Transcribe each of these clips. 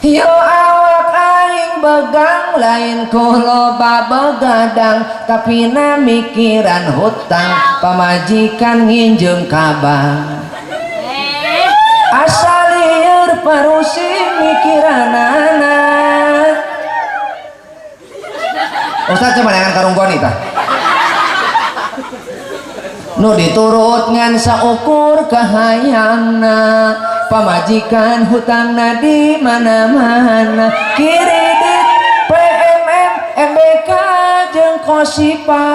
Yo awak aing begang lain ku loba begadang tapi na mikiran hutang pamajikan nginjem ka bank asa lieur parusi mikiranana. Ustaz coba dengan karung goni tah nu diturut ngan saukur kahayangna pamajikan hutangna di mana-mana kredit PMM MBK jeung Kosipa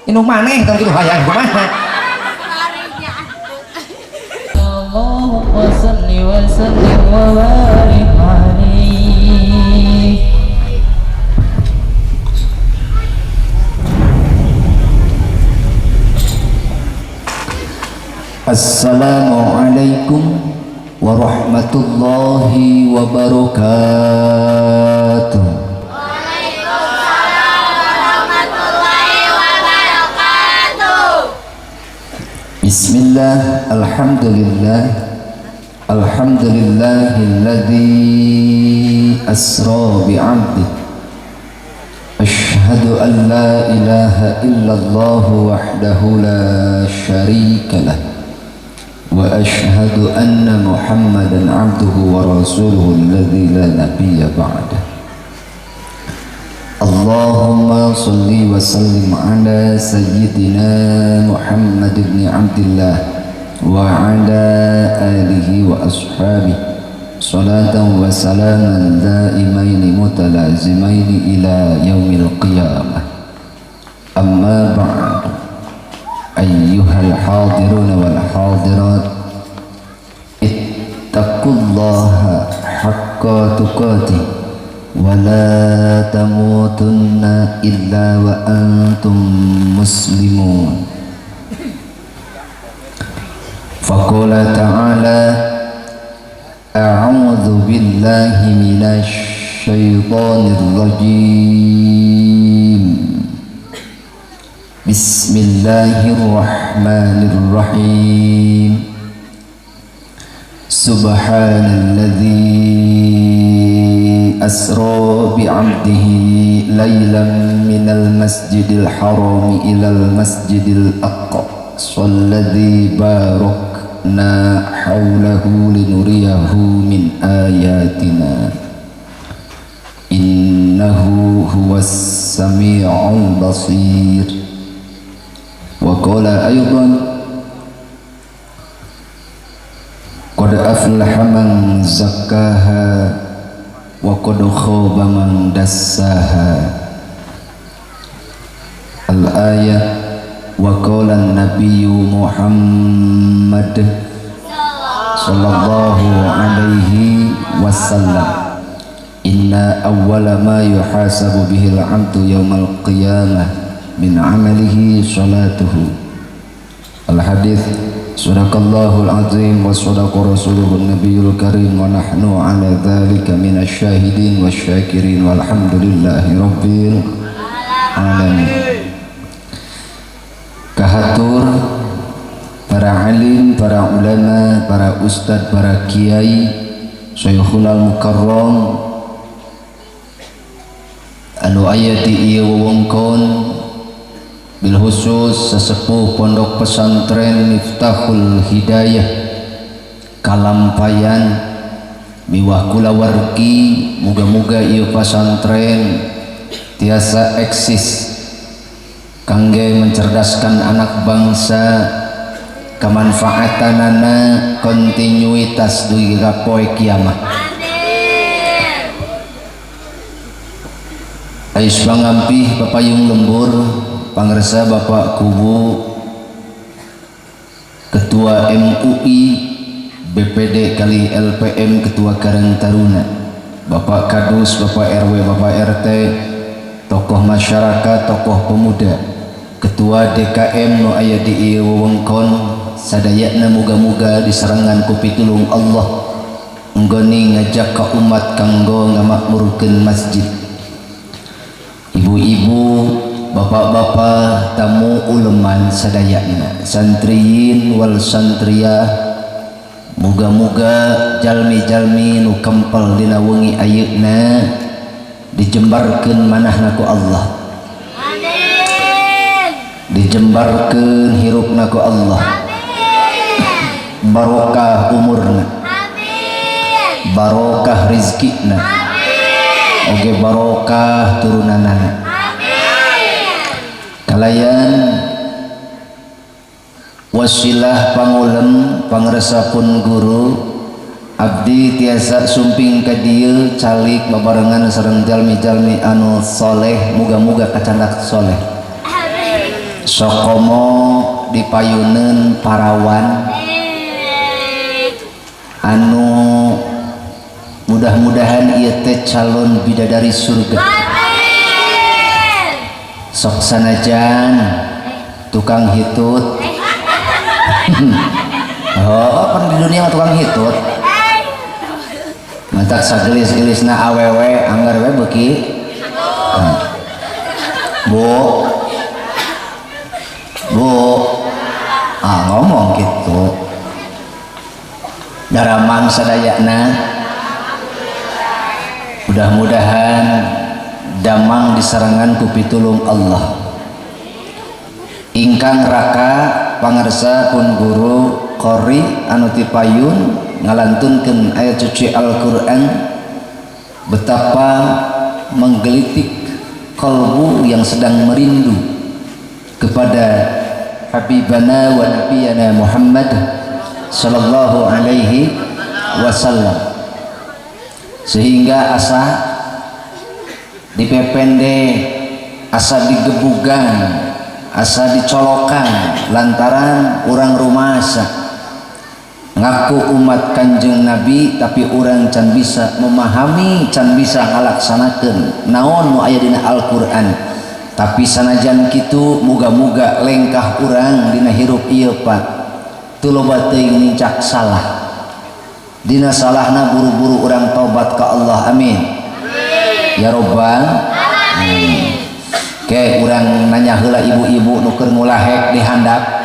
indung maneh tong kitu hayang kumaha. Allahumma salli wa sallim wa barik alaihi. Assalamualaikum warahmatullahi wabarakatuh. Waalaikumsalam warahmatullahi wabarakatuh. Bismillah, alhamdulillah, alhamdulillahilladzi asra bi'abdi. Ashhadu an la ilaha illallah wahdahu la syarika lah. Wa ashhadu anna Muhammadan abduhu wa rasuluhu alladzi la nabiyya ba'dah. Allahumma salli wa sallim ala sayyidina Muhammad ibn Abdillah wa ala alihi wa ashabihi salatan wa salaman daimaini mutalazimaini ila yaumil qiyamah. Amma ba'du. Ayyuhal hadiruna wal hadirat, ittaqullaha haqqa tuqatih wa la tamutunna illa wa antum muslimun. Faqala ta'ala, a'udzu billahi minasy syaithanir rajim. Bismillahirrahmanirrahim. Subhanalladzi asra bi'abdihi lailan minal masjidil haram ilal masjidil aqsa alladzi barakna hawlahu linuriyahu min ayatina innahu huwas samii'ul basir. Wa qala aidan, qad aflaha man zakkaha wa qad khaba man dassaha. Al-ayah. Wa qala an-nabiyyu Muhammad sallallahu alaihi wasallam, inna awwala ma yuhasabu bihi al-'abdu yawmal qiyamah min amalihi salatuhu. Al-hadits. Sadaqallahul azim wa sadaqa rasuluhun nabiyul karim wa nahnu ala dzalika minasy syahidin wasyakirin walhamdulillahi rabbil alamin. Kahatur para alim, para ulama, para ustad, para kiai, syekhunal mukarram anu aya di ieu wewengkon, bil khusus sesepuh pondok pesantren Miftahul Hidayah Kalampayan miwah kulawargi, muga-muga ieu pesantren tiasa eksis kangge mencerdaskan anak bangsa, kemanfaatanana kontinuitas dugi ka poe kiamat. Ais pangampih papayung lembur pangersa Bapak Kubu Ketua MUI BPD kali LPM Ketua Karang Taruna, Bapak Kadus, Bapak RW, Bapak RT, tokoh masyarakat, tokoh pemuda, Ketua DKM nu aya di ieu wewengkon sadayana, muga-muga diserangan ku pitulung Allah nggoni ngajak ka umat kanggo ngamakmurkeun masjid. Ibu-ibu, bapak-bapak, tamu uleman sadayana, santriyin wal santriyah, Muga-muga jalmi-jalmi nu kempel dina wengi ayeuna dijembarkeun manahna ku Allah. Amin. Dijembarkeun hirupna ku Allah. Amin. Barokah umurna. Amin. Barokah rizkina. Amin. Oge barokah turunanana. Amin. Kalayan wasilah pangulem pangresa pun guru abdi tiasa sumping ka dieu calik babarengan sareng jalmi-jalmi anu soleh, muga-muga kacandak soleh. Amin. Sokomo dipayuneun parawan anu mudah-mudahan ieu teh calon bidadari surga. Amin. Sok sanajan tukang hitut. Oh, kan di dunia mah tukang hitut. Mantak sagelis-gelisna awewe anggar we beuki. Bu. Bu. Ah, ngomong gitu. Daramang sadayana. Mudah-mudahan damang disarengan ku pitulung Allah. Ingkang raka pangarsa pun guru qori anu tipayun ngalantunkeun ayat suci Al-Qur'an, betapa menggelitik kalbu yang sedang merindu kepada Habibana wa Nabiyana Muhammad sallallahu alaihi wasallam, sehingga asa dipepende, asa digebugan, asa dicolokan lantaran urang rumasa ngaku umat Kanjeng Nabi tapi urang can bisa memahami, can bisa ngalaksanakeun naon nu aya dina Al-Qur'an. Tapi sanajan kitu, muga-muga lengkah urang dina hirup ieu, Pak, teu loba teuing nincak salah. Dina salahna buru-buru urang taubat ka Allah. Amin ya robbal alamin. Oke, urang nanya heula ibu-ibu nu keur ngulahek di handap.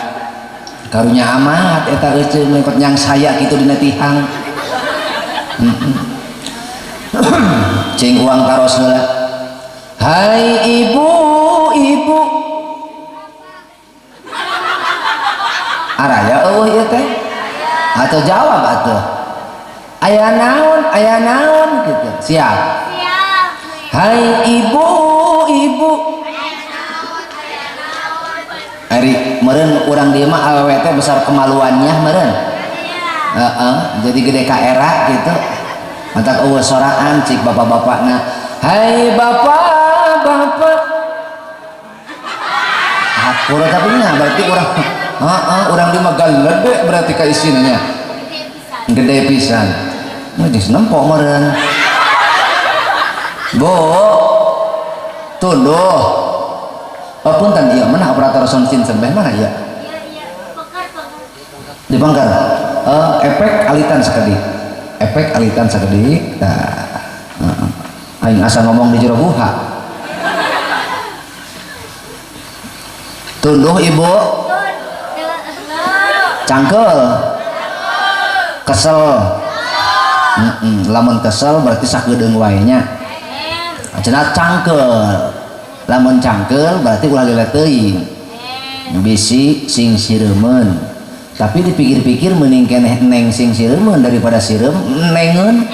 Karunya amat eta euceung mengkot nyang saya kitu dina tihang. Cing uang taros heula. Hai ibu-ibu. Araya eueuh ieu teh? Atau jawab atuh. Aya naon? Aya naon gitu. Siap. Siap. Hai ibu-ibu. Ari meureun urang dieu mah awewe teh besar kemaluannya meureun. Heeh, jadi gede ka era gitu. Mantak eueuh soraan cik bapak-bapakna. Hai bapak-bapak. Hampura tapi nya berarti urang heeh, urang di mah galede berarti ka isina nya. Gede pisan. Mah geus nempo meureun. Bu. Tunduh. Oh, punten ieu mana operator sound system teh mana ieu? Iya, iya. Pengkar, pengkar. Di pengkar. Efek alitan sakedik. Efek alitan sakedik. Tah. Heeh. Aing asa ngomong di jero guha. Tunduh ibu. Cangkel. Kesel. Lamun kesel berarti sakedeung wae nya. Cenah cangkel. Lamun cangkel berarti ulah lila teuing. Bisi sing sireumeun. Tapi dipikir-pikir mending keneh neng sing sireumeun daripada sireum nengeun.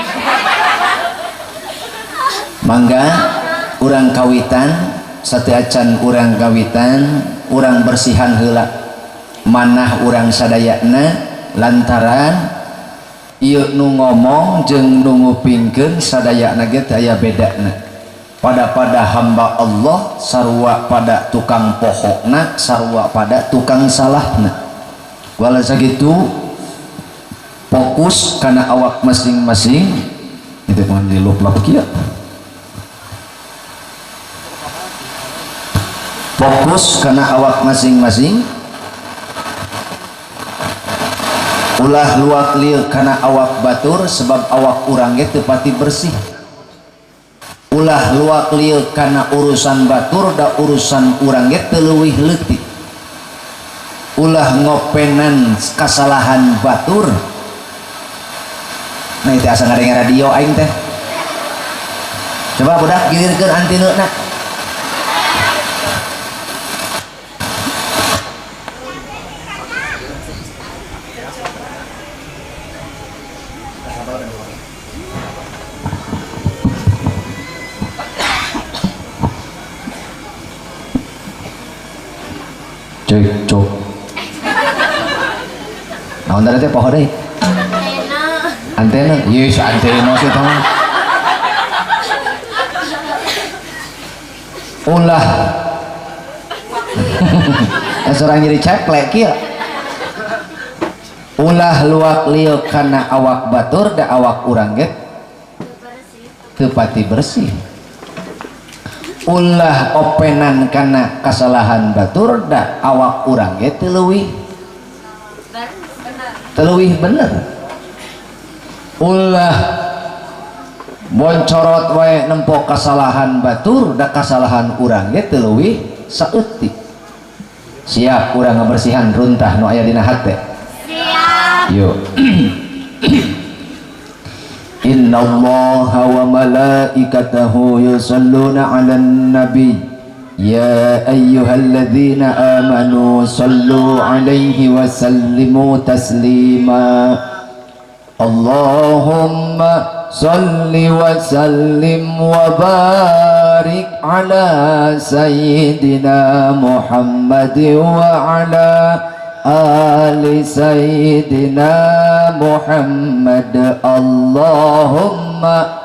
Mangga urang kawitan, sateuacan urang kawitan, urang bersihan heula manah urang sadayana lantaran ieu nu ngomong jeung nu ngupingkeun sadayana ge teu aya bedana. Pada-pada hamba Allah sarua pada tukang pohokna, sarua pada tukang salahna. Wala sakitu fokus kana awak masing-masing. Itu mah dilup-lup kieu. Fokus kana awak masing-masing. Ulah luak lieu kana awak batur sebab awak urang ge teu pati bersih. Ulah luak lieu kana urusan batur da urusan urang ge teu leuwih leutik. Ulah ngopenan kasalahan batur Nah itu asa ngadenge radio aing teh. Coba budak gilirkeun antenna. Cek cok. Naon tadi teh poho deui? Antena. Antena. Yes, antena sih tah. Ulah. Seorang jadi ceplek kieu. Ulah luak liuk kana awak batur da awak urang ge teu pati bersih. Ulah openan kana kasalahan batur da awak urang ge teu leuwih bener. Ulah boncorot wae nempo kasalahan batur da kasalahan urang ge teu leuwih saeutik. Siap urang ngabersihan runtah nu aya dina hate? Siap. Yuk. Innallaha wa malaikatahu yusalluna 'alan nabi ya ayyuhalladzina amanu sallu 'alaihi wa sallimu taslima. Allahumma salli wa sallim wa barik ala sayyidina Muhammad wa ala ali sayyidina Muhammad. Allahumma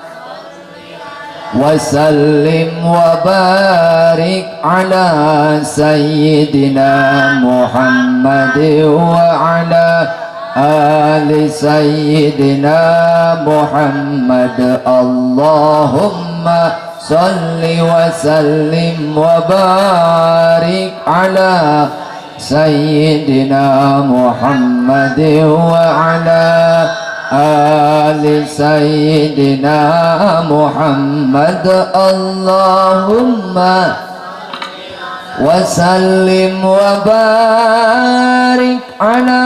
wa sallim wa barik ala sayyidina Muhammad wa ala ali sayyidina Muhammad. Allahumma salli wa sallim wa barik ala sayyidina Muhammad wa ala ali sayyidina Muhammad. Allahumma wa sallim wa barik ala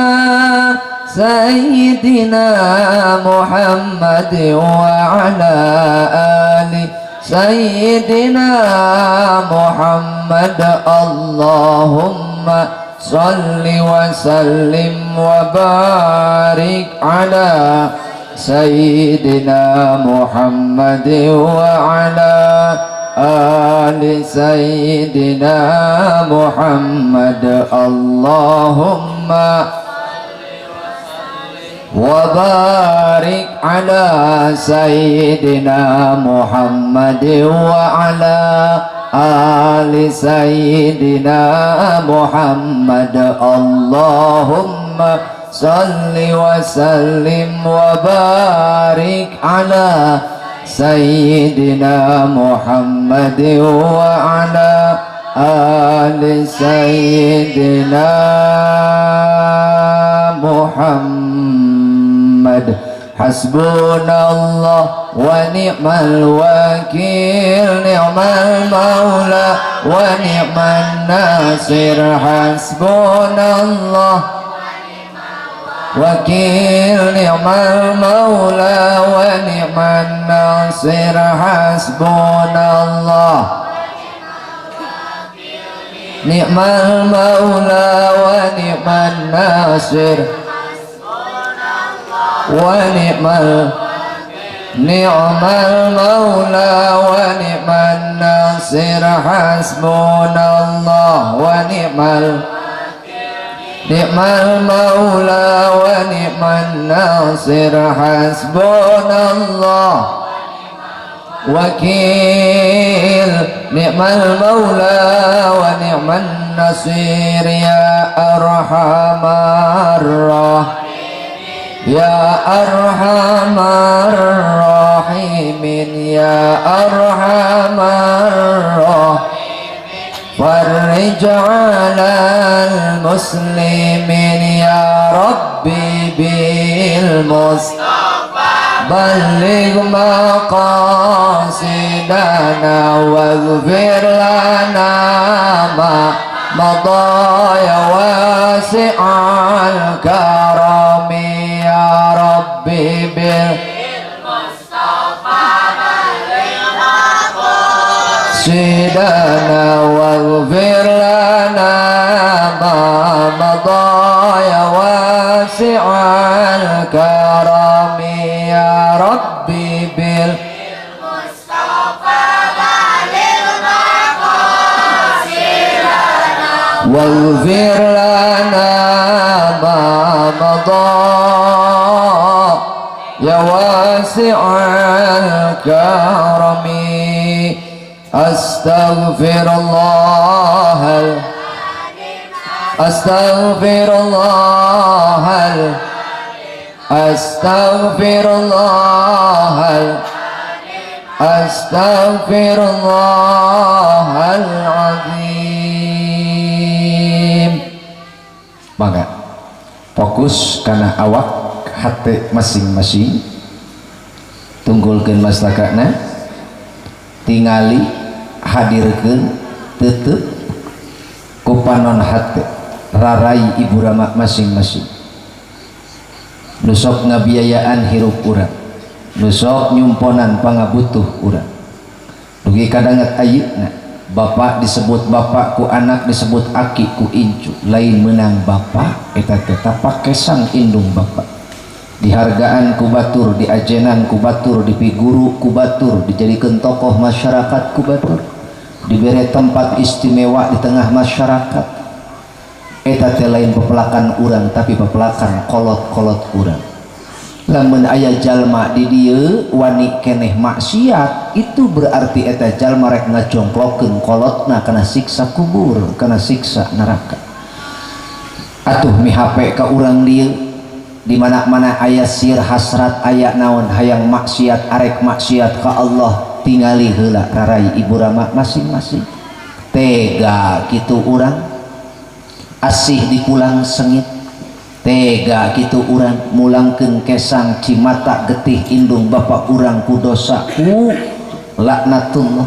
sayyidina Muhammad wa ala ali sayyidina Muhammad. Allahumma salli wa sallim wa barik ala sayyidina Muhammad wa ala ali sayyidina Muhammad. Allahumma wa barik ala sayyidina Muhammad wa ala ali sayyidina Muhammad. Allahumma salli wa sallim wa barik ala sayyidina Muhammad wa ala ali sayyidina Muhammad. Hasbunallah wa ni'mal wakil, ni'mal maula wa ni'man nasir. Hasbunallah wakil, ni'mal maula wa ni'man nasir. Hasbunallah ni'mal maula wa ni'man nasir wa ni'mal ni'mal maula wa ni'man nasir. Hasbunallah wa ni'mal ni'mal maula wa ni'man nasir. Hasbunallah wakil, ni'mal maula wa ni'man nasir. Ya arhamar rahimin, ya arhamar rahimin, ya arhamar rahimin, farrij 'alal muslimin. Ya rabbi bil mustafa balligh maqasidana waghfir lana ma madha ya wasi'al karami. Ya rabbi bil مقاصدنا واغفر لنا ما مضى يا واسع الكرم يا ربي بال مصطفى بلغ مقاصدنا. واغفر لنا ما مضى يا واسع الكرم. أستغفر الله، أستغفر الله، أستغفر الله، أستغفر الله العظيم. Maka fokus kana awak hati masing-masing, tunggulkeun mastakana, tingali, hadirkeun, tetep ku panon hati, rarai ibu rama masing-masing nu sok ngabiayaan hirup urang, nu sok nyumponan pangabutuh urang. Dugi kadanget ayeuna bapak disebut bapak ku anak, disebut aki ku incu. Lain menang bapak eta teh, tapak kesang indung bapak dihargaan ku batur, diajenan ku batur, dipiguru ku batur, dijadikan tokoh masyarakat ku batur, diberi tempat istimewa di tengah masyarakat. Eta teh lain pepelakan urang, tapi pepelakan kolot-kolot urang. Lamun aya jalma di dieu wani keneh maksiat, itu berarti eta jalma rek ngajongklokeun kolotna kana siksa kubur, kana siksa neraka. Atuh mihape ka urang dieu, di mana-mana aya sir hasrat, aya naon, hayang maksiat, arek maksiat ka Allah, tingali heula rarai ibu rama masing-masing. Tega kitu urang asih dipulang sengit? Tega gitu urang mulangkeun kesang, cimata, getih indung bapak urang ku dosa, ku laknatullah?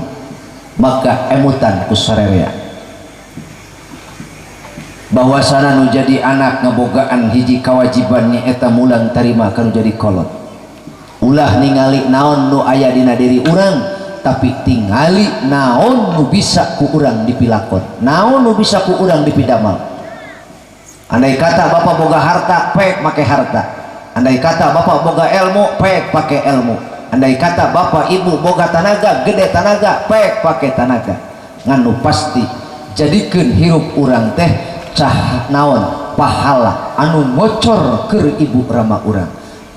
Maka emutan ku sarerea bahwasana nu jadi anak ngebogaan hiji kewajibannya, eta mulang tarima kanu jadi kolot. Ulah ningali naon nu aya dina diri urang, tapi tingali naon nu bisa ku urang dipilakon, naon nu bisa ku urang dipidamal. Andai kata bapak boga harta, pek make harta. Andai kata bapak boga ilmu, pek pakai ilmu. Andai kata bapak ibu boga tanaga, gede tanaga, pek pakai tanaga. Ngan nu pasti, jadikan hirup urang teh cah naon pahala anu ngocor ke ibu rama urang.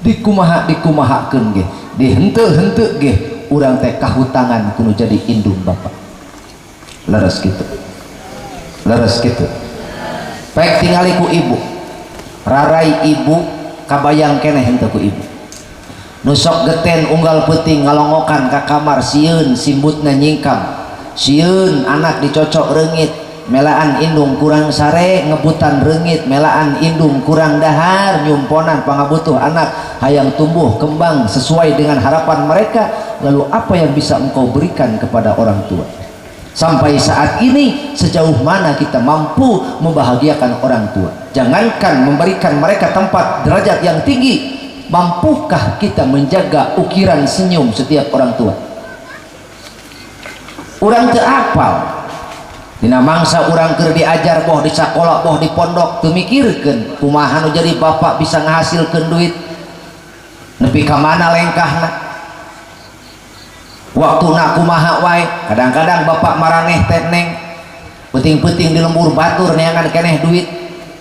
Dikumaha dikumahakeun ge, dihenteu-henteu ge, urang teh kahutangan kudu jadi indung bapak. Leres gitu? Leres gitu? Pek tingali ku ibu, rarai ibu, kabayang keneh henteu ku ibu nu sok geten unggal peuting ngalongokan ka kamar, sieun simbutna nyingkam, sieun anak dicocok reungit, melaan indung kurang sare, ngebutan reungit, melaan indung kurang dahar, nyumponan pangabutuh anak, hayang tumbuh kembang sesuai dengan harapan mereka. Lalu apa yang bisa engkau berikan kepada orang tua sampai saat ini? Sejauh mana kita mampu membahagiakan orang tua? Jangankan memberikan mereka tempat derajat yang tinggi, mampukah kita menjaga ukiran senyum setiap orang tua? Urang teu apal dina mangsa urang keur diajar, boh di sakola, boh di pondok, teu mikirkeun kumaha nu jadi bapak bisa ngahasilkeun duit, nepi ka mana lengkahna, waktuna kumaha wae. Kadang-kadang bapak maraneh teh, neng, peuting-peuting di lembur batur neangan keneh duit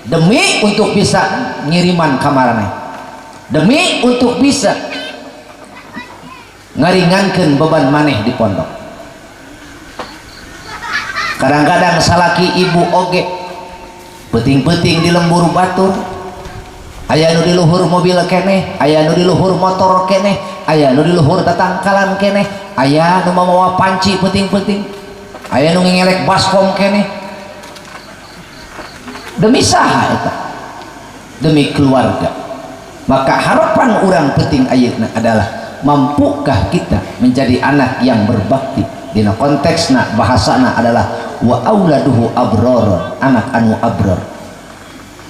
demi untuk bisa ngiriman ka maraneh, demi untuk bisa ngaringankeun beban maneh di pondok. Kadang-kadang salaki ibu oge peuting-peuting di lembur batur, aya nu di luhur mobil keneh, aya nu di luhur motor keneh, aya nu di luhur tatangkalan keneh, aya nu mawa panci peuting-peuting, aya nu ngelek baskom keneh. Demi saha eta? Demi keluarga. Maka harapan urang penting ayeuna adalah mampukah kita menjadi anak yang berbakti. Dina konteksna, bahasana adalah wa auladuhu abror, anak anu abror.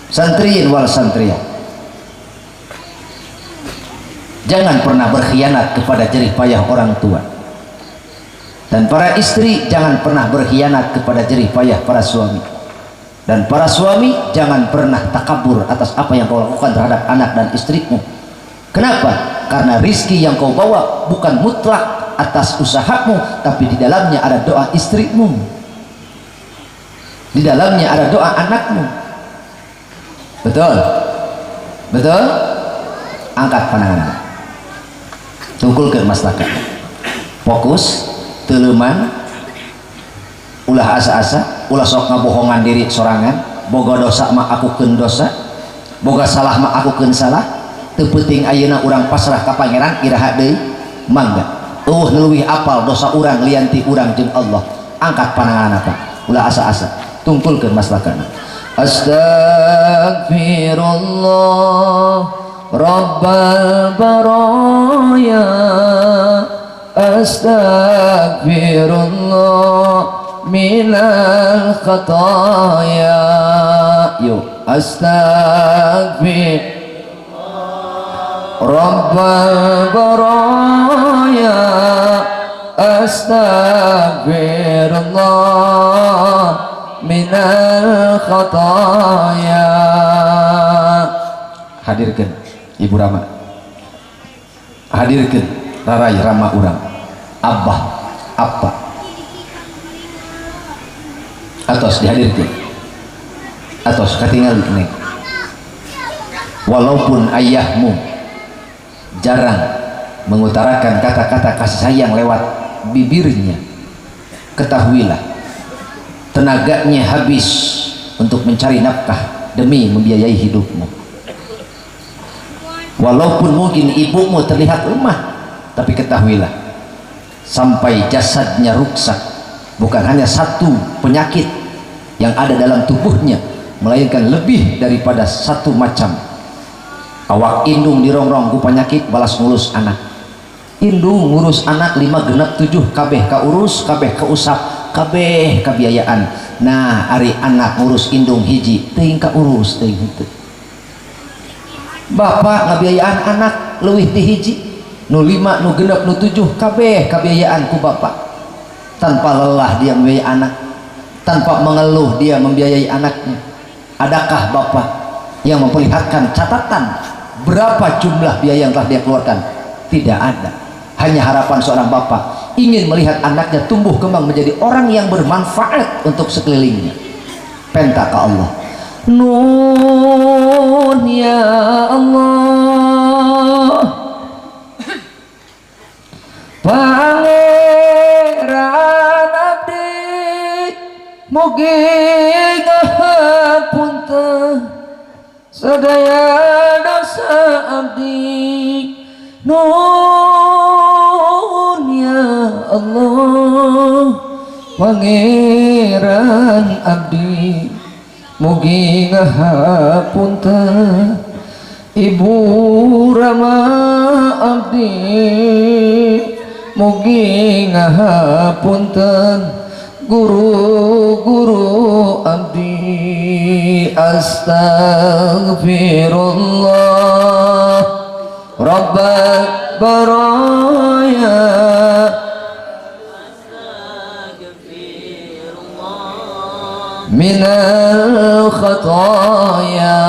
Santriin wal santriyat, jangan pernah berkhianat kepada jerih payah orang tua. Dan para istri jangan pernah berkhianat kepada jerih payah para suami. Dan para suami jangan pernah takabur atas apa yang kau lakukan terhadap anak dan istrimu. Kenapa? Karena rizki yang kau bawa bukan mutlak atas usahamu, tapi di dalamnya ada doa istrimu, di dalamnya ada doa anakmu. Betul? Betul? Angkat pandangan, tungkulkeun masyarakat, fokus, teleuman, ulah asa-asa, ulah sok ngabohongan diri sorangan. Boga dosa mah akukeun dosa, boga salah mah akukeun salah. Teu penting, ayeuna urang pasrah ka Pangeran. Iraha deui mangga, euweuh nu leuwih apal dosa urang lian ti urang jeung Allah. Angkat pandangan apa, ulah asa-asa, tungkulkeun maslakana. Astagfirullah Rabbal baraya, Astagfirullah minal khataya. Yuk, Astagfir Rabbal baraya, Astagfirullah minal khataya. Hadirkan Ibu Rama, hadirkan rarai rama urang, abah apa atos dihadirkan, atos katingal nih. Walaupun ayahmu jarang mengutarakan kata-kata kasih sayang lewat bibirnya, ketahuilah tenaganya habis untuk mencari nafkah demi membiayai hidupmu. Walaupun mungkin ibumu terlihat lemah, tapi ketahuilah sampai jasadnya rusak, bukan hanya satu penyakit yang ada dalam tubuhnya, melainkan lebih daripada satu macam. Awak indung dirongrong ku penyakit, balas ngurus anak. Indung ngurus anak lima, genep, tujuh, kabeh kaurus, kabeh kausap, kabeh kabiayaan. Nah, ari anak ngurus indung hiji, teuing kaurus teuing henteu. Bapak ngabiayaan anak leuwih ti hiji, nu lima, nu genep, nu tujuh, kabeh kabiayaan ku bapak. Tanpa lelah dia membiayai anak, tanpa mengeluh dia membiayai anaknya. Adakah bapak yang memperlihatkan catatan berapa jumlah biaya yang telah dia keluarkan? Tidak ada. Hanya harapan seorang bapak ingin melihat anaknya tumbuh kembang menjadi orang yang bermanfaat untuk sekelilingnya. Penta ke Allah. Nun ya Allah, Pangeran abdi, mugi ngahapunten sadaya dosa abdi. Nun ya Allah, Pangeran abdi, mugi ngahapunten. Ibu Rama abdi, mugi ngahapunten. Guru-guru abdi. Astagfirullah Rabbal baraya minal khataya.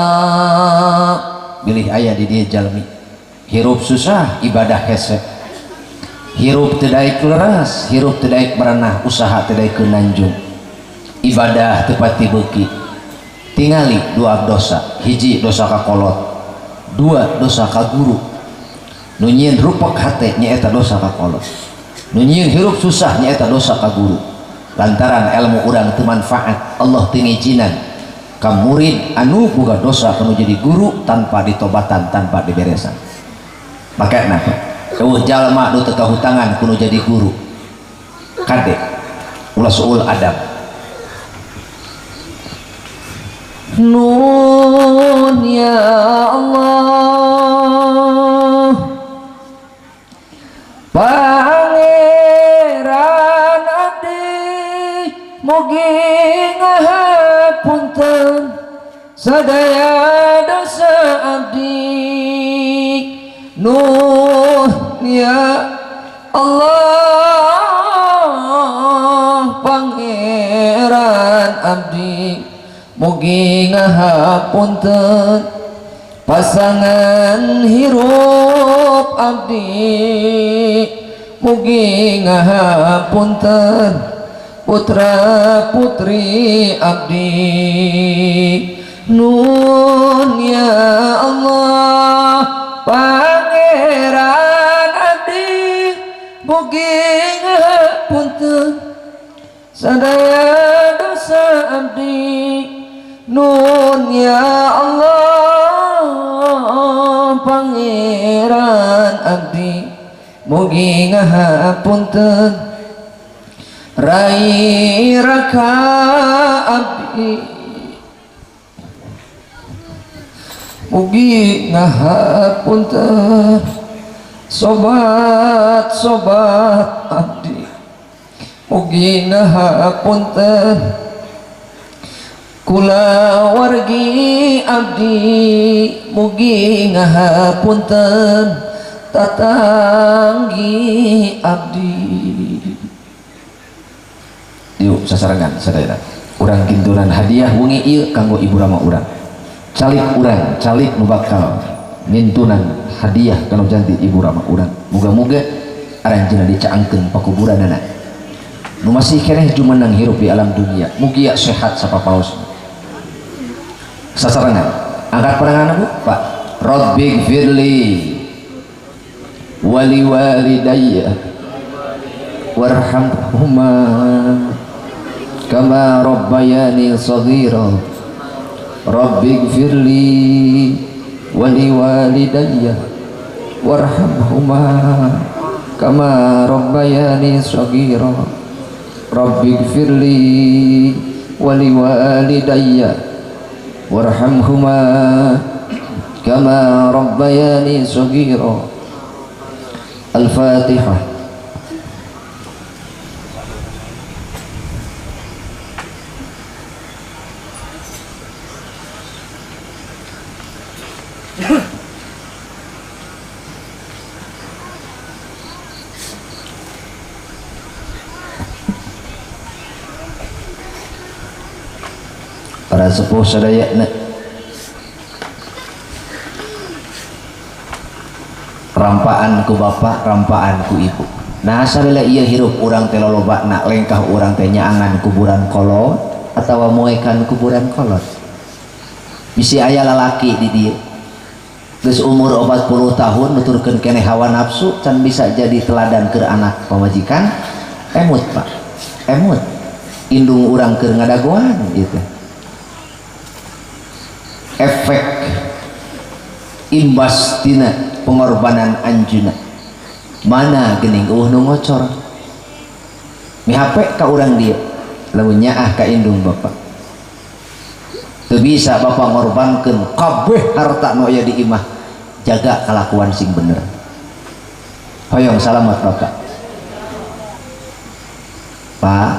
Bilih aya di dieu jalmi hirup susah, ibadah hese, hirup teu daek leras, hirup teu daek merenah, usaha teu daek nanjung, ibadah teu pati beuki, tingali dua dosa. Hiji, dosa ka kolot. Dua, dosa ka guru. Nu nyieun rupek hate nyaeta dosa ka kolot, nu nyieun hirup susah nyaeta dosa ka guru, lantaran ilmu urang teu manfaat. Allah teu ngijinan ka murid anu boga dosa anu jadi guru tanpa ditobatan, tanpa diberesan. Maka kenapa euweuh jalma nu teu kahutangan kudu jadi guru? Kade, ulah suul adab. Nun ya Allah, Pangeran abdi, mugi ngahapunten sadaya dosa abdi. Nuh ya Allah. Mugi ngahapunten pasangan hirup abdi, mugi ngahapunten putra putri abdi. Nun ya Allah pangeran abdi, mugi ngahapunten sadaya dosa abdi. Nun ya Allah pangeran abdi, mugi ngahapunten rai raka abdi, mugi ngahapunten sobat-sobat abdi, mugi ngahapunten kulawargi abdi, mugi ngahapunten tatanggi abdi. Yuk sasarengan sadayana urang kintunan hadiah wengi ieu kanggo ibu rama urang. Calik urang, calik nu bakal ngintunan hadiah kana janti ibu rama urang. Muga-muga aranjeunna dicaangkeun pakuburanana. Nu masih keneh jumeneng hirup di alam dunia, mugia sehat sapapaos. Sasarengan angkat pandangan Bu, Pak. Rabbighfirli wali walidayya warhamhuma kama rabbayani shaghira. Rabbighfirli wali walidayya warhamhuma kama rabbayani shaghira. Rabbighfirli wali walidayya warhamhuma kama rabbayani shaghira. Al-Fatihah. Para sepuh sadayana, rampaan ku bapak, rampaan ku ibu. Nah salila ieu hirup urang teh lolobana lengkah urang teh nyaangan kuburan kolot atawa moekan kuburan kolot. Bisi aya lalaki di dieu geus umur 40 tahun nuturkeun keneh hawa nafsu can bisa jadi teladan keur anak pamajikan, emut Pak, emut indung urang keur ngadagoan gitu. Efek imbas tina pengorbanan anjeunna mana geuning eueuh nu ngocor mihape ka urang dieu lamun nyaah ka indung bapak. Teu bisa bapak ngorbankeun kabeh harta nu aya di imah, jaga kalakuan sing bener. Hoyong salamat bapak. Pak,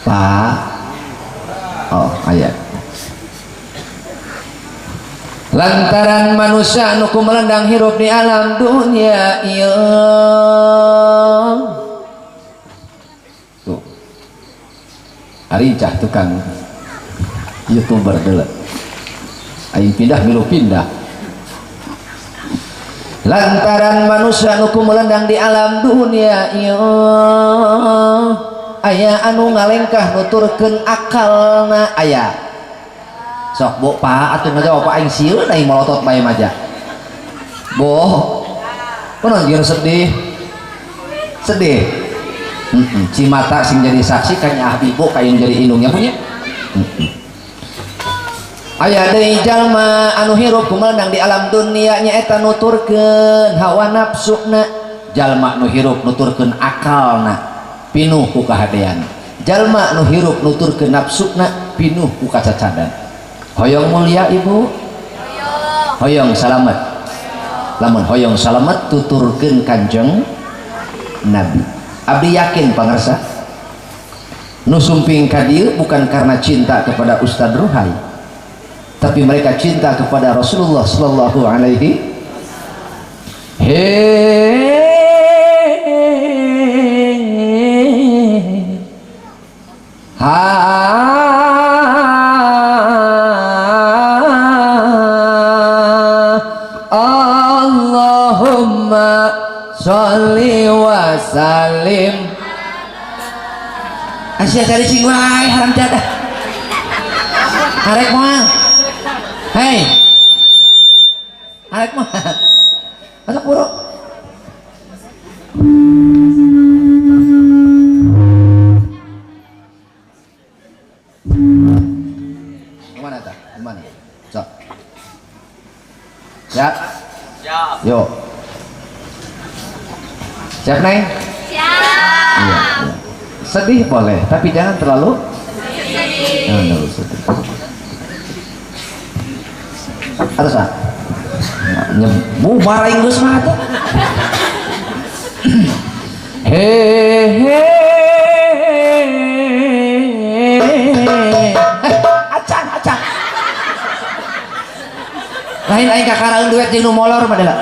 Pak, oh aya. Lantaran manusia nu kumelendang hirup di alam dunia ieu. Tuh. Arincah tukang YouTuber deuleu. Aing pindah milu pindah. Lantaran manusia nu kumelendang di alam dunia ieu, aya anu ngalengkah nuturkeun akalna aya. Sok bu Pak atuh ngajawab Pak aing sieun aing molotot bae maja. Boh. Kunaon jeung sedih? Sedih. Cimata sing jadi saksi kan nyaah ibu kain jadi indungnya punya. Aya deui jalma anu hirup kumelendang di alam dunia nyaeta nuturkeun hawa nafsuna. Jalma nu hirup nuturkeun akalna pinuh ku kahadean. Jalma nu hirup nuturkeun nafsuna pinuh ku kacacadan. Hoyong mulia ibu, hoyong salamet. Lamun hoyong salamet tuturkeun Kanjeng Nabi. Abdi yakin pangarsa nu sumping ka dieu bukan karena cinta kepada Ustadz Ruhai, tapi mereka cinta kepada Rasulullah sallallahu alaihi. He ha Allahumma sholli wa sallim. Asia cari cing wae haram jadah. Arek moal. Hei. Arek moal. Masuk buru. Kemana ta? Kemana? Sok. Siap? Siap. Yuk. Siap, Neng? Siap. Iya, iya. Sedih boleh, tapi jangan terlalu Sedih. Jangan terlalu sedih. Atas ah. Nyebu marah Inggris mah atuh. Hehehe. Acan, acan. Lain aing kakaraeun duet jeung nu molor mah deula.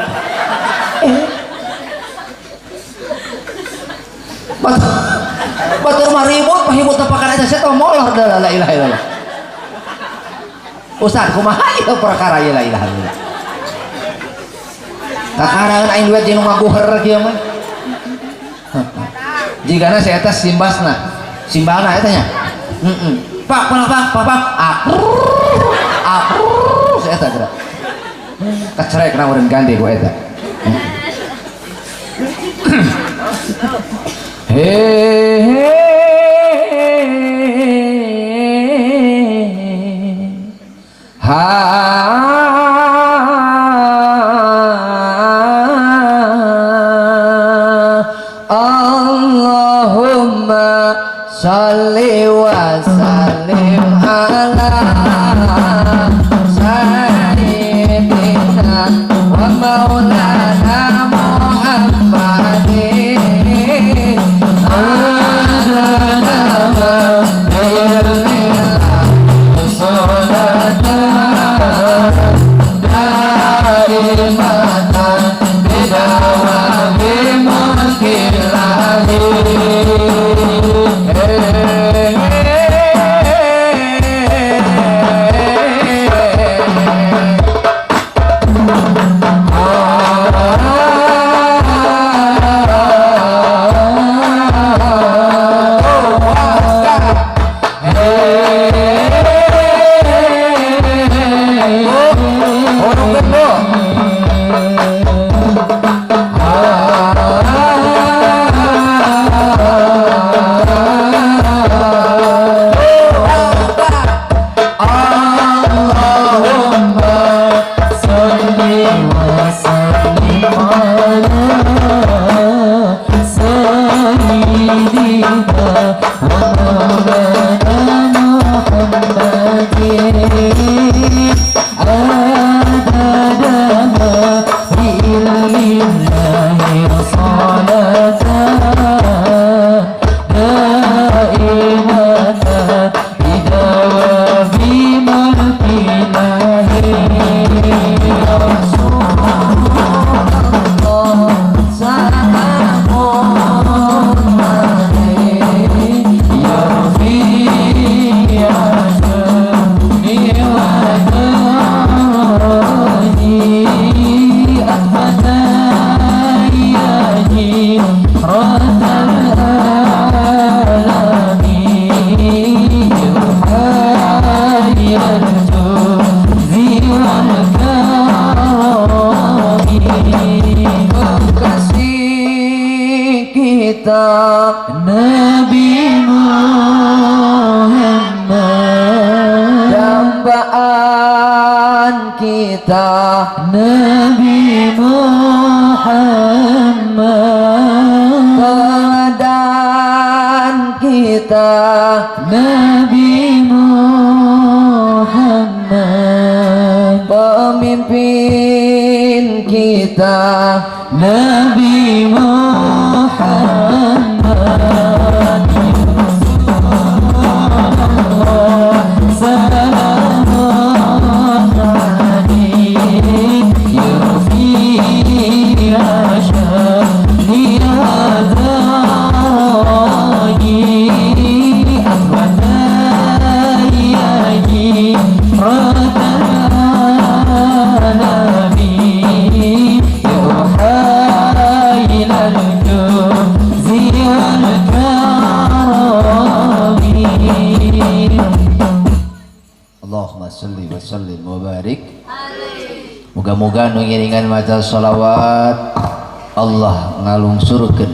Batur mah ribut, mah ribut tepakan aja saya molor deula, la ilaha illallah. Ustaz, kumaha ieu perkara ieu, la ilaha illallah. Kakaraeun aing duet jeung nu maguher kieu mah. Jigana si eta simbasna. Simbalna eta nya. Heeh. Pak, pak, pak, pak, pak. Aku. Aku si eta geura. Kacerek na urang ganti ku eta. Hehehe. Ha. Allahumma sholli wa sallim ala sayyidina wa maulana Muhammadin. Nabi Muhammad, dambaan kita Nabi Muhammad, teladan kita Nabi Muhammad, pemimpin kita Nabi Muhammad. Nabi. sallim wa barik. Muga-muga nu ngiringan maca sholawat Allah ngalungsurkeun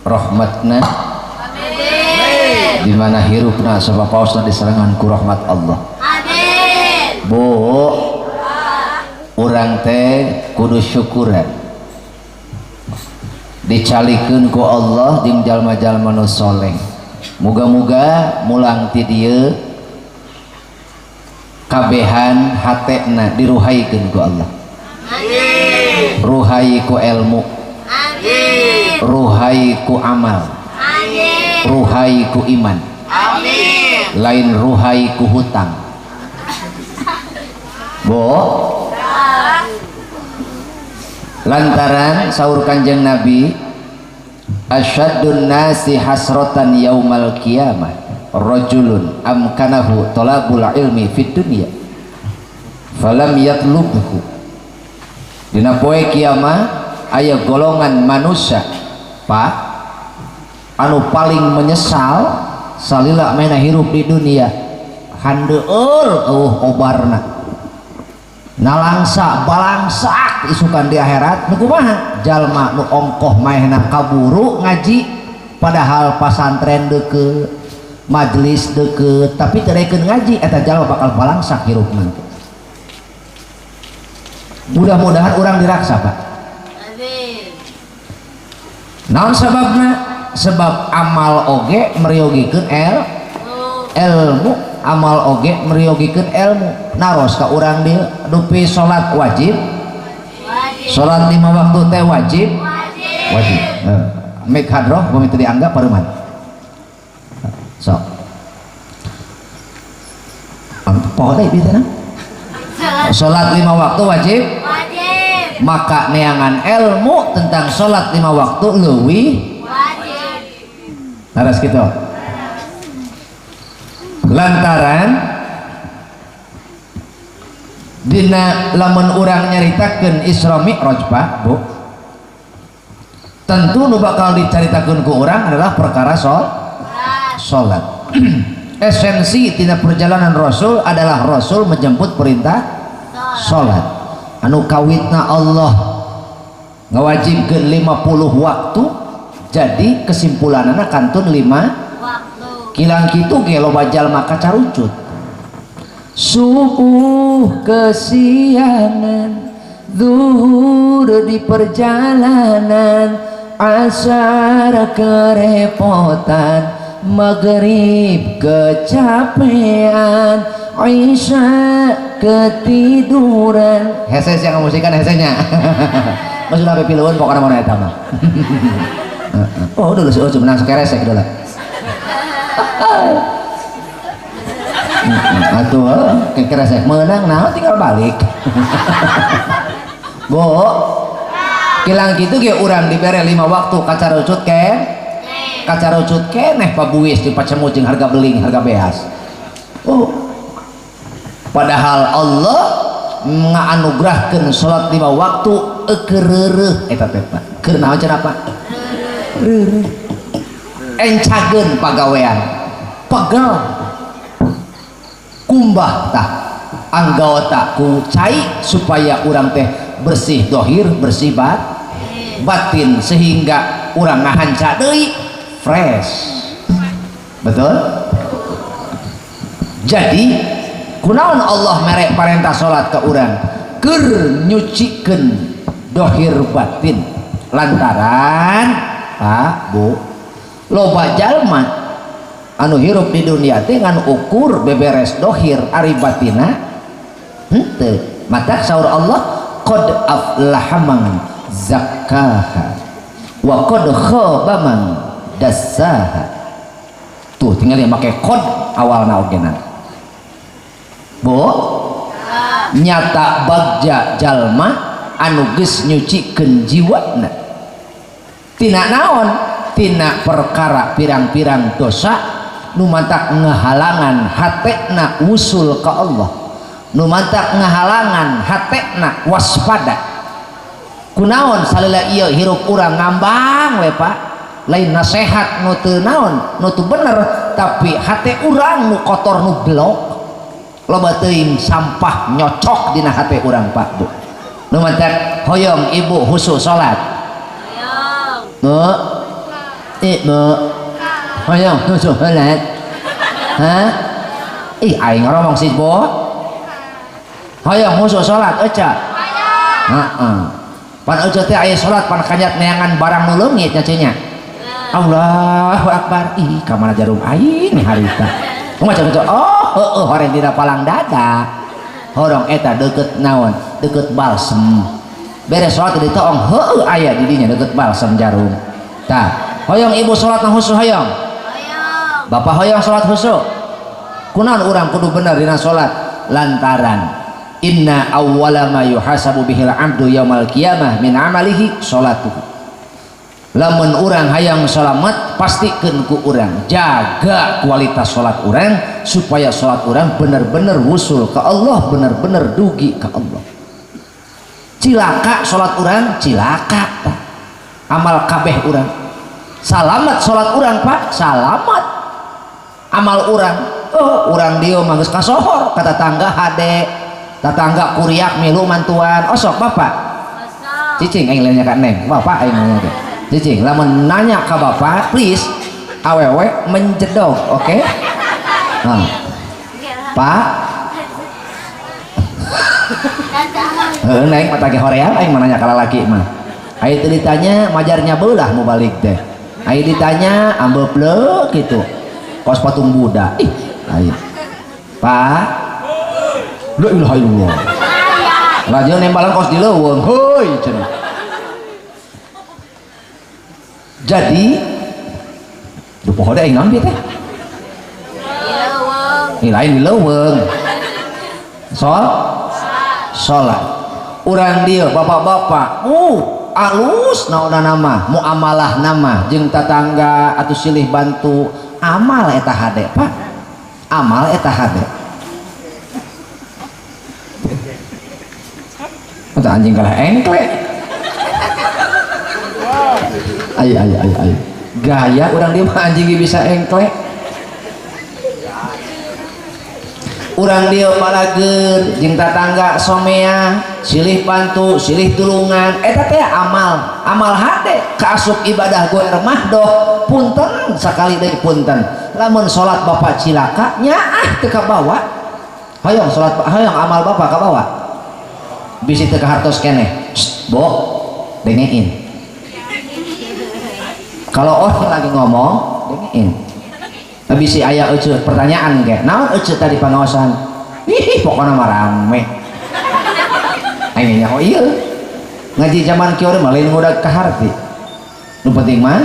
rahmatna. Amin. Di mana hirupna sapapaosna diserangan ku rahmat Allah. Amin. Bu, urang teh kudu syukuran. Dicalikeun ku Allah jeung jalma-jalma nu soleh. Muga-muga mulang ti dieu kabehan hatena diruhaikeun ku Allah. Amin. Ruhai ku ilmu. Amin. Ruhai ku amal. Amin. Ruhai ku iman. Amin. Lain ruhai ku hutang. Bo, lantaran saur Kanjeng Nabi, asyaddun nasi hasratan yaumal qiyamah rajulun amkanahu talabul ilmi fid dunya falam yatlubhu. Dina poe kiamah aya golongan manusia, Pak, anu paling menyesal salila mena hirup di dunia, handeueul eueuh obarna, nalangsa balangsak isukan di akhirat. Nu kumaha jalma nu ongkoh maehna kaburu ngaji, padahal pasantren deukeut, majelis deukeut, tapi teu daekeun ngaji, eta jalma bakal balangsak hirupna. Mudah-mudahan urang diraksa, Pak. Amin. Naon sababna? Sebab amal oge meriogikeun ilmu, amal oge meriogikeun ilmu. Naros ka urang dieu, dupi salat wajib? Wajib. Salat 5 waktu teh wajib? Wajib. Wajib. Mek hadroh bumi teu dianggap paruman. Sok. Poho teh ieu teh? Salat 5 waktu wajib? Wajib. Maka neangan ilmu tentang salat 5 waktu leuwih wajib. Naras kitu. Lantaran dina lamun urang nyaritakeun Isra Mi'raj, Pak, Bu, tentu nu bakal dicaritakeun ku urang adalah perkara salat. Esensi tina perjalanan Rasul adalah Rasul menjemput perintah salat. Anu kawitna Allah ngawajibkeun 50 waktu, jadi kesimpulanana kantun 5 waktu. Kilang kitu ge loba jalma kacarucut. Subuh kesiangan, zuhur di perjalanan, asar kerepotan, maghrib kecapean, isya ketiduran. Hese siang musikan hesenya. Mas udah piluan pokoknya mau eta mah. Oh, dulu sih, oh, menang sekeresek dulu. Atuh, keresek menang, nah tinggal balik. Bu, kilang kitu ge urang dibere 5 waktu kacarucut ke? Kacarucut keneh pabuis di pacemu jeung harga beling, harga beas. Oh. Padahal Allah nganugrahkeun salat 5 waktu keur reureuh eta teh, Pak. Keur naon cenah, Pak? Reureuh. Encageun pagawean. Pegel. Kumbah tah anggota ku cai supaya urang teh bersih dohir, bersih batin, sehingga urang ngahanca deui fresh. Betul? Jadi kunaon Allah merek parentah salat ke urang? Keur nyucikeun dohir batin. Lantaran Pak, Bu, loba jalma anu hirup di dunia teh ngan ukur beberes dohir, ari batina henteu. Maka saur Allah, qad aflaha man zakkaha wa qad khaba man dassaha. Tuh tinggal yang make qad awalna ogena. Bu, nyata bagja jalma anu geus nyucikeun jiwana tina naon? Tina perkara pirang-pirang dosa nu mantak ngehalangan hatena usul ke Allah, nu mantak ngehalangan hatena waspada. Kunaon salila ieu hirup urang ngambang we, Pak, lain nasehat nu teu naon, nu teu bener, tapi hate urang nu kotor, nu blok. Loba teuing sampah nyocok dina hate urang Pak Bu. Nu matak hoyong ibu khusus salat. Hoyong. Bu. Ibu. Hoyong khusus salat. Hah? Ih aing ngomong sih Bu. Hoyong khusus salat euca. Hoyong. Heeh. Pan euca teh aya salat pan kanyat neangan barang nu leungit nya cenah. Allahu Akbar. Ih, ka mana jarum aing harita. Kumaha cek oh, heueuh horeng dina palang dada. Horong eta deukeut naon? Deukeut balsem. Beres salat ditoong heueuh aya di dinya deukeut balsem jarum. Tah, hoyong ibu salat na khusyuk hoyong. Hoyong. Bapak hoyong salat khusyuk. Kunaon urang kudu bener dina salat? Lantaran inna awwala ma yuhasabu bihil abdu yaumal qiyamah min amalihi salatuhu. Lamun urang hayang salamet pastikeun ku urang jaga kualitas salat urang supaya salat urang bener-bener wusul ke Allah, bener-bener dugi ke Allah. Cilaka salat urang, cilaka tah. Amal kabeh urang. Salamet salat urang Pak, salamet amal urang. Oh, urang dieu mah geus kasohor ka tetangga hade, tetangga kuriak milu mantuan. Osok bapak. Osok. Cicing aing lain nya ka neng, bapak aing nanya teh. Cicing, lamun nanya ka bapak, please awewe menjedog, oke? Okay? Nah. Pak. Heuh neng mata ge hoream aing mah nanya ka lalaki mah. Aya teu ditanya majarnya beulah mau balik teh. Aya ditanya ambeupleuk kitu. Kos patung Buddha. Ih, aya. Pak. La ilaha illallah. Lajeng nembalan kos di leuweung. Heuy cenah. Jadi duh poho deui aing naon bieu teh? Di leuweung. Ih lain di leuweung. Sol? Salat. Urang dieu bapak-bapak, alus naonna nama, muamalah nama jeung tatangga atuh silih bantu, amal eta hade, Pak. Amal eta hade. Eta anjing kalah engkle. Ayo ayo ayo ayo. Gaya urang dieu mah anjing ge bisa engkle. Urang dieu palageun jeung tatangga somea, silih bantu, silih tulungan, eta teh amal, amal hade kaasup ibadah goer mahdoh, punten sakali deui punten. Lamun salat bapak cilaka nyaah teu kabawa. Hoyong salat, hoyong amal bapak kabawa. Bisi teu kahartos keneh. Shh, Bo, dengein. Kalau orang lagi ngomong, dengein. Tapi si ayah ece pertanyaan kayak, naon ece tadi pangaosan? Ih, pokoknya mah rame. Aing nyaho ieu. Ngaji zaman kieu mah lain ngudag ka harti. Nu penting mah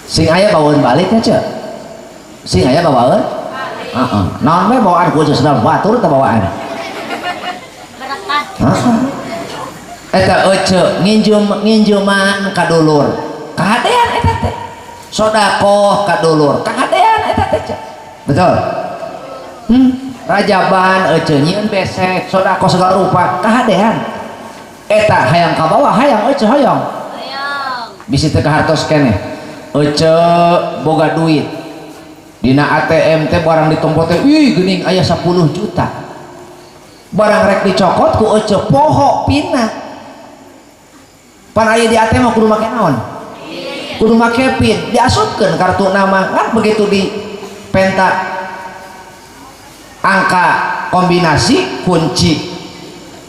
sing aya bawaeun balik nya ce. Sing aya bawaeun? Heeh. Naon we bawaan ku ece sedal batur teh bawaan. Berkat. Heeh. Eta ece nginjuman ka dulur. Kahadean eta teh. Sodakoh ka dulur, kahadean eta teh. Betul? Rajaban ece nyieun besek, sodakoh segala rupa, kahadean. Eta hayang ka bawah, hayang ece hoyong. Hoyong. Bisi teu kahartos keneh. Ece boga duit. Dina ATM teh barang ditompo teh, ih geuning aya 10 juta. Barang rek dicokot ku ece poho pina. Pan aya di ATM mah kudu make naon? Kudu make pin, diasupkeun kartu nama kan begitu di penta angka kombinasi kunci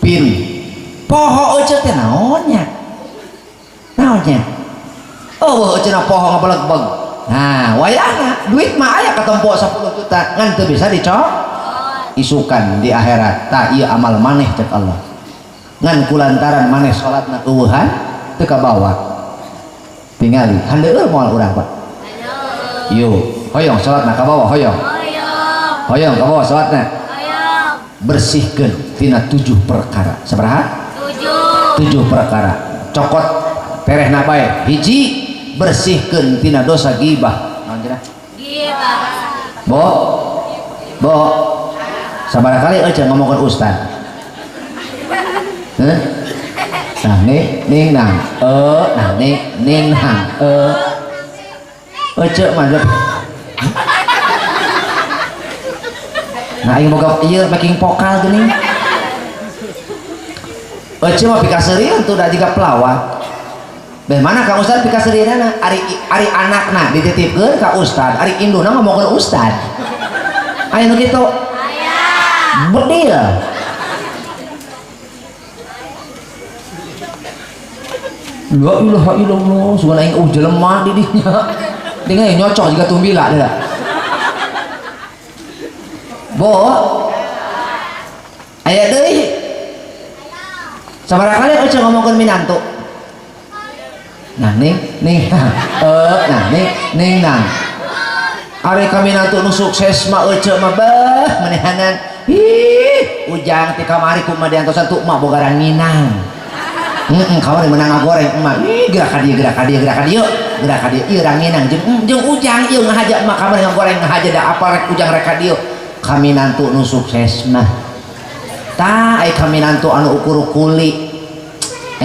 pin. Poho ece teh naonnya? Naonnya? Oh, ece na poho ngabeleg-beg. Nah, wayahna duit mah aya katempo 10 juta ngan teu bisa dicok. Isukan di akhirat tah ieu amal maneh cek Allah. Ngan kulantaran maneh salatna eueuhan teu kabawa. Tingali handeueul moal urang Pak. Yo, hoyong salatna kabawa hoyong. Hoyong. Hoyong kabawa salatna. Hoyong. Bersihkeun tina 7 perkara. Sabaraha? 7. 7 perkara. Cokot terehna bae. Hiji, bersihkeun tina dosa gibah. Naon cenah? Gibah. Bo. Bo. Sabaraha kali eueuh ngomongkeun ustad? Heh? Nah, nih, nih, nah, nah, nih, nih, nah, Ece mah. Nah aing boga ieu backing vokal geuning. Ece mah pikaseurieun tuh da jiga pelawak. Beh mana ka ustad pikaseurieunana? Ari ari anakna dititipkeun ka ustad, ari induna ngomongkeun ustad. Aya nu kitu? Aya. Bedil. La ilaha illallah, sugan aing jelema di dinya. Dengan nyocok jiga tumbila dia. Bo. Aya deui. Sabaraha kali euceu ngomongkeun minantu? Nah ning ning nah ning ning nang. Ari ka minantu nu sukses mah euceu mah beuh menehanan. Ih, ujang ti kamari kumaha diantosan tuh mah boga ranginang. Heeh, kamari menang ngagoreng emak. Ih, gerak ka dieu, gerak ka dieu, gerak ka dieu, gerak ka dieu. Ieu ranginang jeung ujang ieu ngahaja emak kamari ngagoreng ngahaja da apa rek ujang rek ka dieu. Ka minantu nu sukses mah. Tah ai ka minantu anu ukur kuli.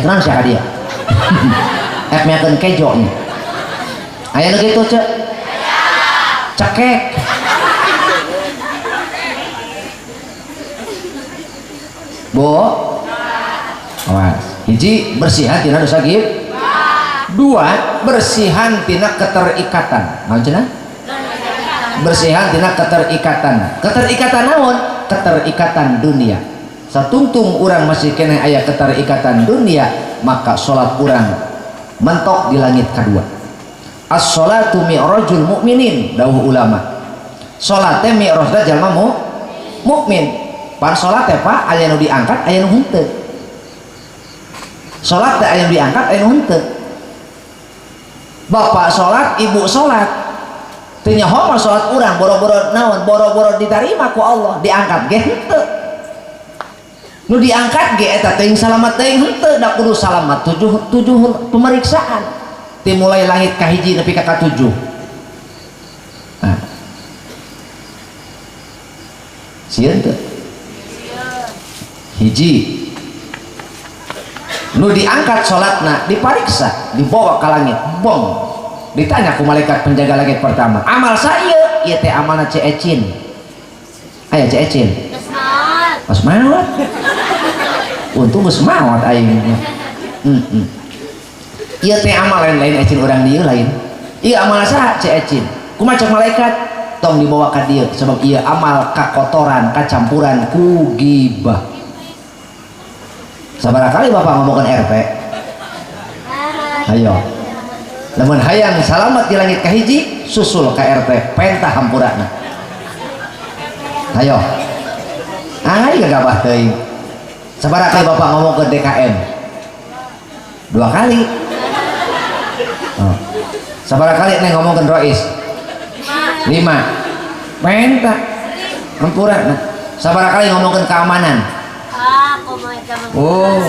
Naon sia ka dieu? Ek miakeun kejo nya. Aya nu kitu cek? Cekek. Bo. Awas. Hiji bersihan tina dosa gib. Dua bersihan tina keterikatan. Naon cenah? Bersihan tina keterikatan. Keterikatan naon? Keterikatan dunia. Satungtung urang masih keneh aya keterikatan dunia, maka salat urang mentok di langit kedua. As-salatu mi'rajul mukminin, dawuh ulama. Salat teh mi'rajna jalma mukmin. Pan salat teh Pak aya nu diangkat, aya nu henteu. Salat teh aya nu diangkat, aya nu henteu. Bapak salat, ibu salat. Teu nyaho mah salat urang boro-boro naon, boro-boro ditarima ku Allah, diangkat ge henteu. Nu diangkat ge eta teuing salamat teuing henteu, da kudu salamat tujuh pemeriksaan. Dimulai langit kahiji nepi ka katujuh. Nah. Sieun teu? Hiji. Nu diangkat salatna dipariksa, dibawa ka langit, bong. Ditanya ku malaikat penjaga langit pertama, amal saya ieu teh amalna Ceu Ecin. Aya Ceu Ecin? Geus maot. Geus maot. Untung geus maot aing. Ieu teh amal lain-lain ecin urang dieu lain. Ieu amal saha Ceu Ecin? Kumaha cek malaikat? Tong dibawa ka dieu sebab ieu amal kakotoran, kacampuran ku gibah. Sabaraha kali bapak ngomongkeun RT? Ayo. Lamun hayang salamat di langit kahiji, susul ka RT, pentah hampurana. Ayo. Ayo gagabah teuing. Sabaraha kali bapak ngomong ke DKM? 2 kali. Oh. Sabaraha kali neng ngomong ke Rois? 5. Pentah hampurana. Sabaraha kali ngomong ke keamanan? Oh.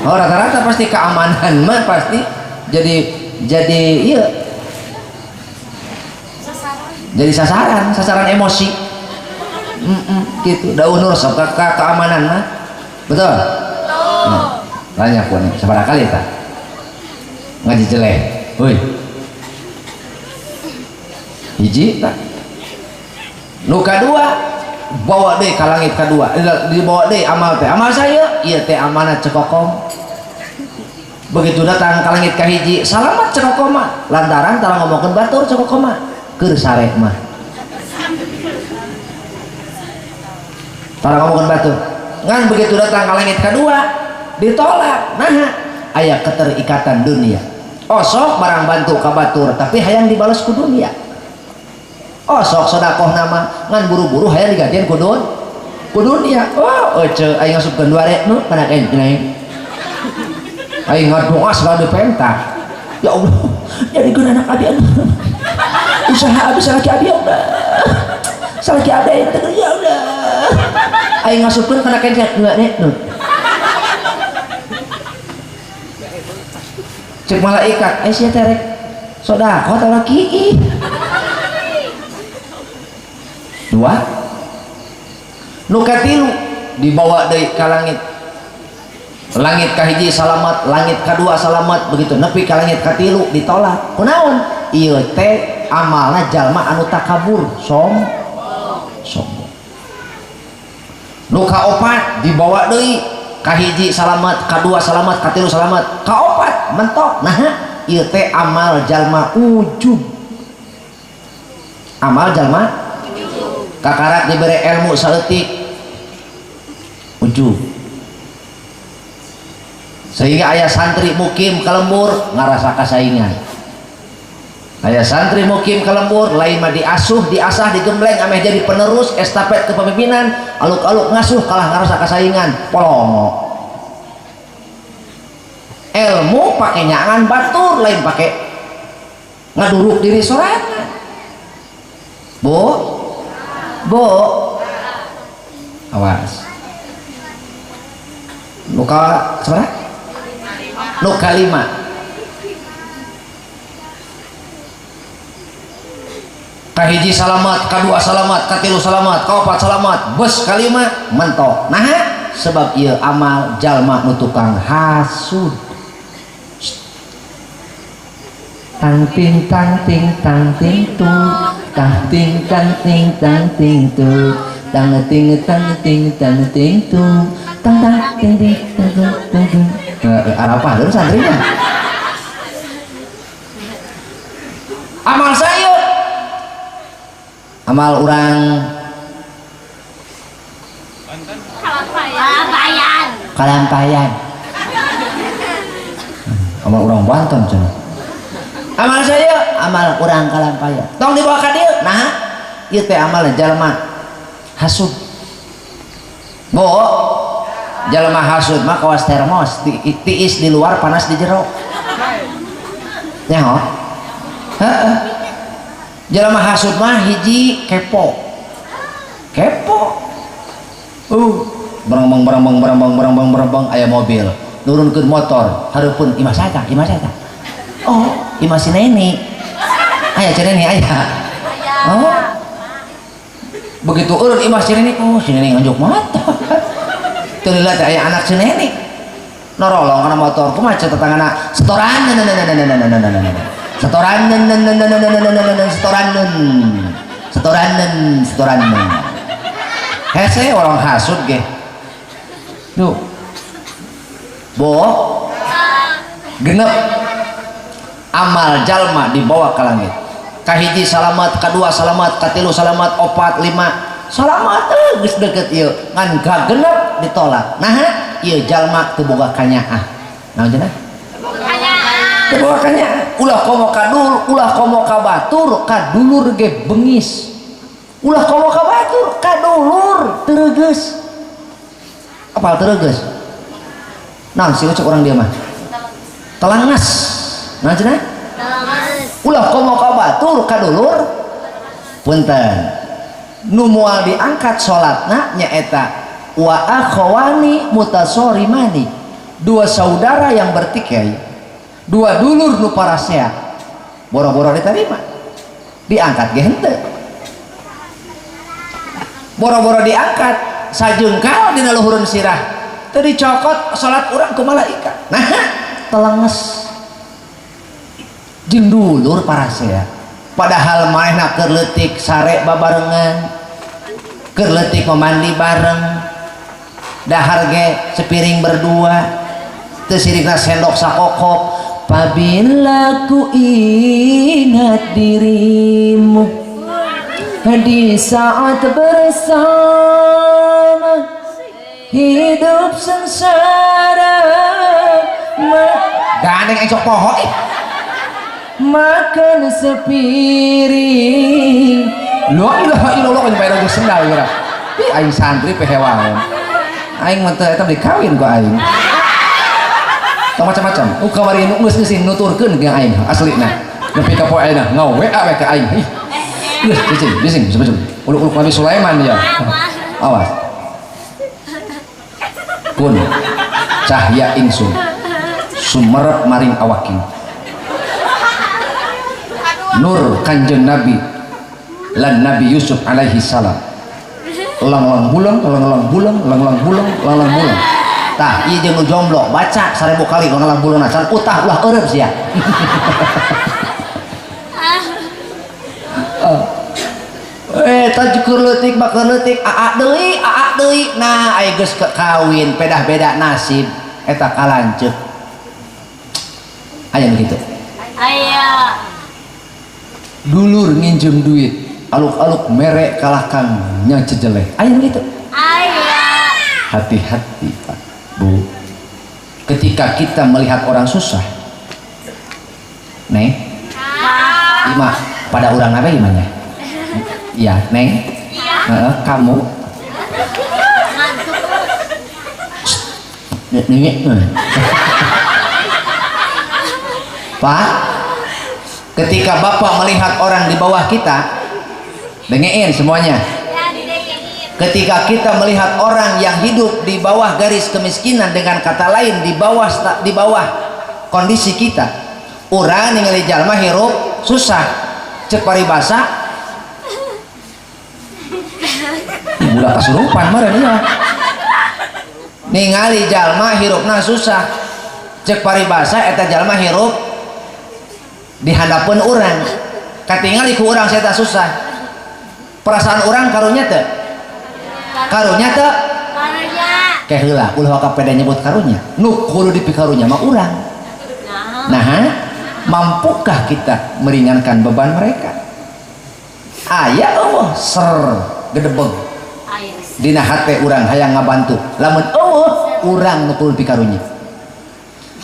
Oh, rata-rata pasti keamanan mah pasti jadi iya. Jadi sasaran, sasaran emosi. Gitu. Daun nur sok ke keamanan mah. Betul? Nah, tanya ku nih, sabaraha kali ta? Ngaji jelek. Hoi. Hiji ta. Nu kadua bawa deui ka langit kadua. Dibawa deui amal teh. Amal saya ieu teh amanat cekokom. Begitu datang ka langit kahiji, salamat cekokom mah. Lantaran tara ngomongkeun batur cekokom mah. Keur sare mah. Tara ngomongkeun batur. Ngan begitu datang ka langit kadua, ditolak. Naha? Aya keterikatan dunia. Osok barang bantu ka batur, tapi hayang dibales ku dunia. Osok sodakoh nama ngan buru-buru hayang digantian ku dunia. Oh, ece aing ngasupkeun 2 rek nu kana kenceng. Aing ngadoa segala dipentah. Ya Allah, jadi guna anak abi anu. Usaha abi salaki abi ya Allah. Salaki abi teh ya Allah. Aing ngasupkeun kana kenceng 2 rek nu. Cek malaikat, sia teh rek sodakoh atawa kiih. 2. Nu katilu dibawa deui ka langit. Langit kahiji salamat, langit kadua salamat, begitu nepi ka langit katilu ditolak. Kunaon? Ieu teh amalna jalma anu takabur, sombong. Nu kaopat dibawa deui, kahiji salamat, kadua salamat, katilu salamat, kaopat mentok. Nah, ieu teh amal jalma ujub. Amal jalma kakarak diberi ilmu saeutik ujub. Sehingga aya santri mukim ka lembur ngarasa kasaingan. Aya santri mukim ka lembur lain mah diasuh, diasah, digembleng ameh jadi penerus estafet kepemimpinan, aluk-aluk ngasuh kalah ngarasa kasaingan, polongo. Ilmu pake nyangan batur, lain pake ngaduruk diri sorangan. Bu, bu, awas. Nuka sabaraha? Nuka 5. Kahiji salamat, kadua salamat, katilu salamat, kaopat salamat, bes kalima mentok. Nah, sebab ieu amal jalma nu tukang hasud. Tang ting tang ting tang ting tung, tang ting tang ting tang ting tung, tang ting tang ting tang ting tung, tang tang ting ting tang tung tang tung. Arafah terus santrinya. Amal saya, amal orang Kalampayan. Kalampayan. Amal orang Banten cenah. Amal saya, amal orang Kalampayan. Tong dibawa ka dieu. Nah, ieu teh amal jalma hasud. Bo, jalma hasud mah kawas termos, tiis di luar panas di jero. Nyaho? Heeh. Jalma hasud mah hiji kepo. Kepo. Berembang berembang berembang berembang berembang aya mobil, nurunkeun motor, hareupeun imah saha? Imah saha? Oh, imah si Neni. Aya si Neni aya. Oh. Begitu eureun imah si Neni, oh si Neni nganjuk motor. Teu lila teh aya anak si Neni. Norolong kana motor, kumaha ceuk tetanggana? Setoran setoran setoran setoran setoran. Hese orang hasud ge. Duh. Bo. Genep amal jalma dibawa ke langit. Kahiji salamat, kadua salamat, katilu salamat, opat, lima salamat, geus deket ieu ngan kagenep ditolak. Nah, ieu jalma teu boga kanyaah. Naon cenah? Teu boga kanyaah. Ulah komo kadul, ulah komo ka batur, kadulur ge bengis. Ulah komo ka batur, kadulur teu reugeus. Apal teu reugeus? Naon sih ucap orang dia mah? Telangas. Naon cenah? Ulah komo ka batur kadulur punten. Nu moal diangkat salatna nyaeta wa akhwani mutasorimani, dua saudara yang bertikai, dua dulur nu parasea, boro-boro diterima, diangkat ge henteu. Boro-boro diangkat sajengkal dina luhureun sirah teu dicokot salat urang ku malaikat. Nah, telenges jeung dulur parasea. Padahal manehna keur leutik sare babarengan, keur leutik mandi bareng, dahar ge sepiring berdua, teu sirikna sendok sakokop. Apabila ku ingat dirimu di saat bersama, hidup sengsara. Gandeng aing sok poho ih. Makan sepiring. La ilaha illallah kan bayar geus sendal geura. Ih aing santri pehewaon. Aing mah teu eta dikawin ku aing. Tong macam-macam. Kamari nu geus geus nuturkeun jeung aing aslina. Nepi ka poe ayeuna ngawe we ka aing. Ih. Geus bising bising bising. Uluk-uluk Nabi Sulaiman ya. Awas. Kun cahya ingsun sumerep maring awaking. Nur Kanjeng Nabi lan Nabi Yusuf alaihi salam. Lang-lang bulang, lang-lang bulang, lang-lang bulang, lang-lang bulang. Tah, ieu jeung nu jomblo baca 1000 kali lang-lang bulang can utah ulah eureub sia. Eta keur leutik mah keur leutik aa deui nah aya geus kawin pedah-beda nasib eta kalanceuk. Aya nu kitu. Aya. Dulur nginjem duit aluk-aluk mere kalah kang nya cejeleh. Aya nu kitu. Aya. Hati-hati Pak, Bu. Ketika kita melihat orang susah, Neng, ima pada orang apa gimana? Iya, Neng. Iya. Kamu. Neng. Pak, ketika Bapak melihat orang di bawah kita, dengerin semuanya. Ketika kita melihat orang yang hidup di bawah garis kemiskinan, dengan kata lain di bawah kondisi kita, urang ningali jalma hirup susah, cek paribasa budak kasurupan meureun ieu. Ningali jalma hirupna susah, cek paribasa eta jalma hirup di handapeun urang, katingali ku urang eta susah, perasaan urang karunya teu? Karunya teu? Karunya. Ke heula ulah waka pede nyebut karunya, nu kudu dipikarunya mah urang. Nah, mampukah kita meringankan beban mereka? Aya eueuh ser gedebeg dina hate urang hayang ngabantu, lamun eueuh urang nu kudu dipikarunya.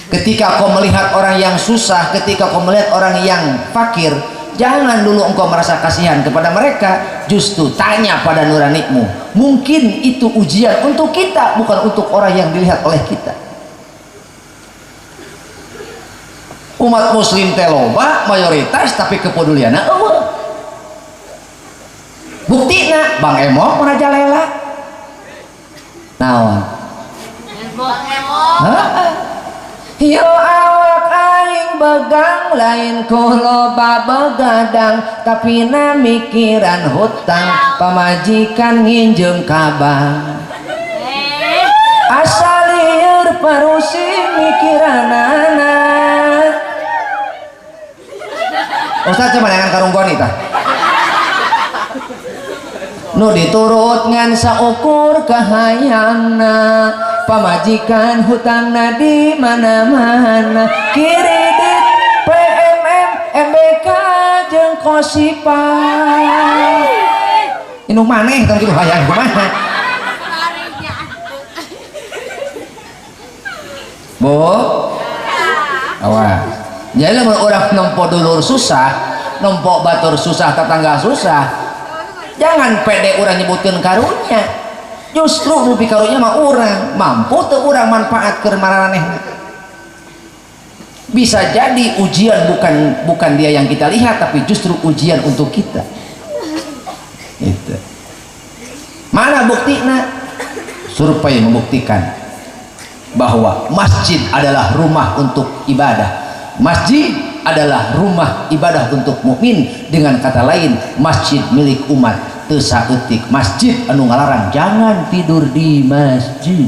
Ketika kau melihat orang yang susah, ketika kau melihat orang yang fakir, jangan dulu engkau merasa kasihan kepada mereka, justru tanya pada nuranimu. Mungkin itu ujian untuk kita, bukan untuk orang yang dilihat oleh kita. Umat muslim teh loba mayoritas tapi kepedulianna eueuh. Buktina Bang Emok merajalela. Naon? Bang Emok. Heeh. Yo awak aing begang lain ku loba begadang tapi na mikiran hutang pamajikan nginjem ka bank. Asal lieur parusi mikiranana. Ustaz coba dengan karunggon tah. Nu diturut ngan saukur kahayangna, pamajikan hutangna di mana-mana, kredit PMM MBK jeung Kosipa. Inu maneh tong kitu hayang kumaha? Bu, awas. Jadi lamun urang nempo dulur susah, nempo batur susah, tetangga susah, jangan pede urang nyebutkeun karunya. Justru nu pikarunya mah urang, mampu teu urang manfaat keur mararanehna. Bisa jadi ujian bukan dia yang kita lihat, tapi justru ujian untuk kita. Itu. Mana buktina? Survei membuktikan bahwa masjid adalah rumah untuk ibadah. Masjid adalah rumah ibadah untuk mukmin. Dengan kata lain, masjid milik umat. Teu saeutik masjid anu ngalarang jangan tidur di masjid.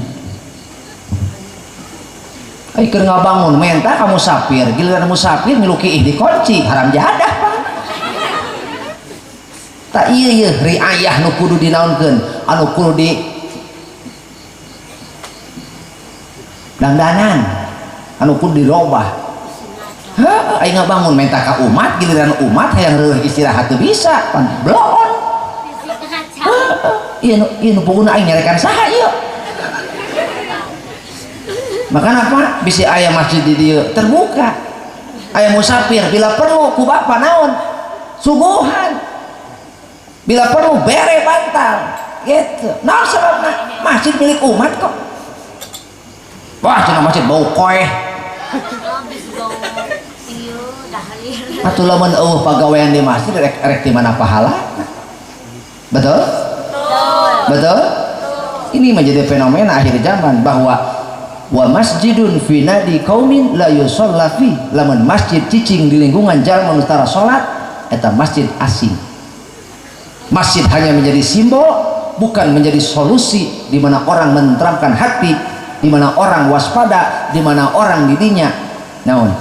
Ai keur ngabangun menta ka musafir, giliran musafir ngilu kiih dikunci, haram jadah Pak. Tak ieu ieu riayah nu kudu dinaonkeun, anu kudu di dangdanan, anu kudu dirobah. Heuh, aing ngabangun menta ka umat, giliran umat hayang reueuh istirahat teu bisa, pan bloon. Ieu nu puguna aing nyarekan saha ieu. Maka apa? Bisi aya masjid di dieu terbuka. Aya musafir bila perlu ku bapa naon? Suguhan. Bila perlu bere bantal. Gitu. Naon sababna? Masjid milik umat kok. Wah, cenah masjid bau koeh. Atuh lamun eueuh pagawean di masjid rek di mana pahala? Betul? Betul? Ini menjadi fenomena akhir zaman bahwa wa masjidun fi nadi qaumin la yusalla fi. Lamun masjid cicing di lingkungan jalma nu tara salat, eta masjid asing. Masjid hanya menjadi simbol, bukan menjadi solusi di mana orang menenteramkan hati, di mana orang waspada, di mana orang didinya naon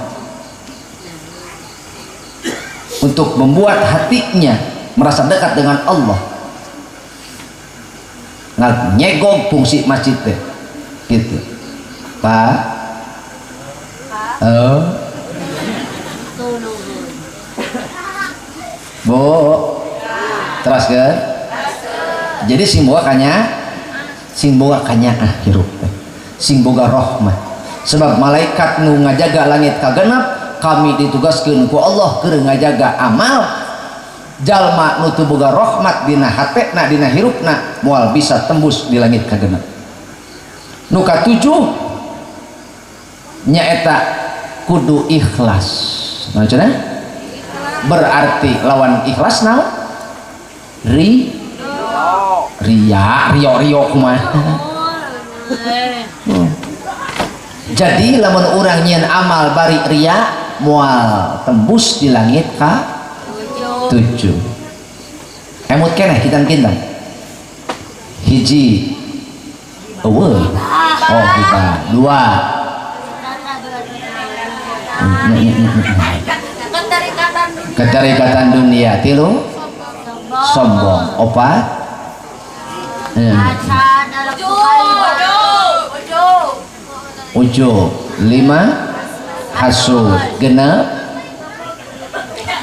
untuk membuat hatinya merasa dekat dengan Allah. Nyegog fungsi masjid teh gitu Pak. Oh Bu, terus kan? Jadi sing boga kanya, sing boga kanyaah hirup teh, sing boga rahmah. Sebab malaikat nu ngajaga langit kagenep, kami ditugaskeun ku Allah keur ngajaga amal jalma nu teu boga rahmat dina hatena, dina hirupna, moal bisa tembus di langit kagenep. Nu katujuh nyaeta kudu ikhlas. Naon cenah? Berarti lawan ikhlas naon? Ria, rio rio kumaha. Jadi lamun urang nyieun amal bari ria, moal tembus di langit ka tujuh. Emut keneh kinten-kinten. Hiji eueuh. Oh kita dua. Keterikatan dunia. Tilu sombong. Opat ujub. Lima hasud. Genep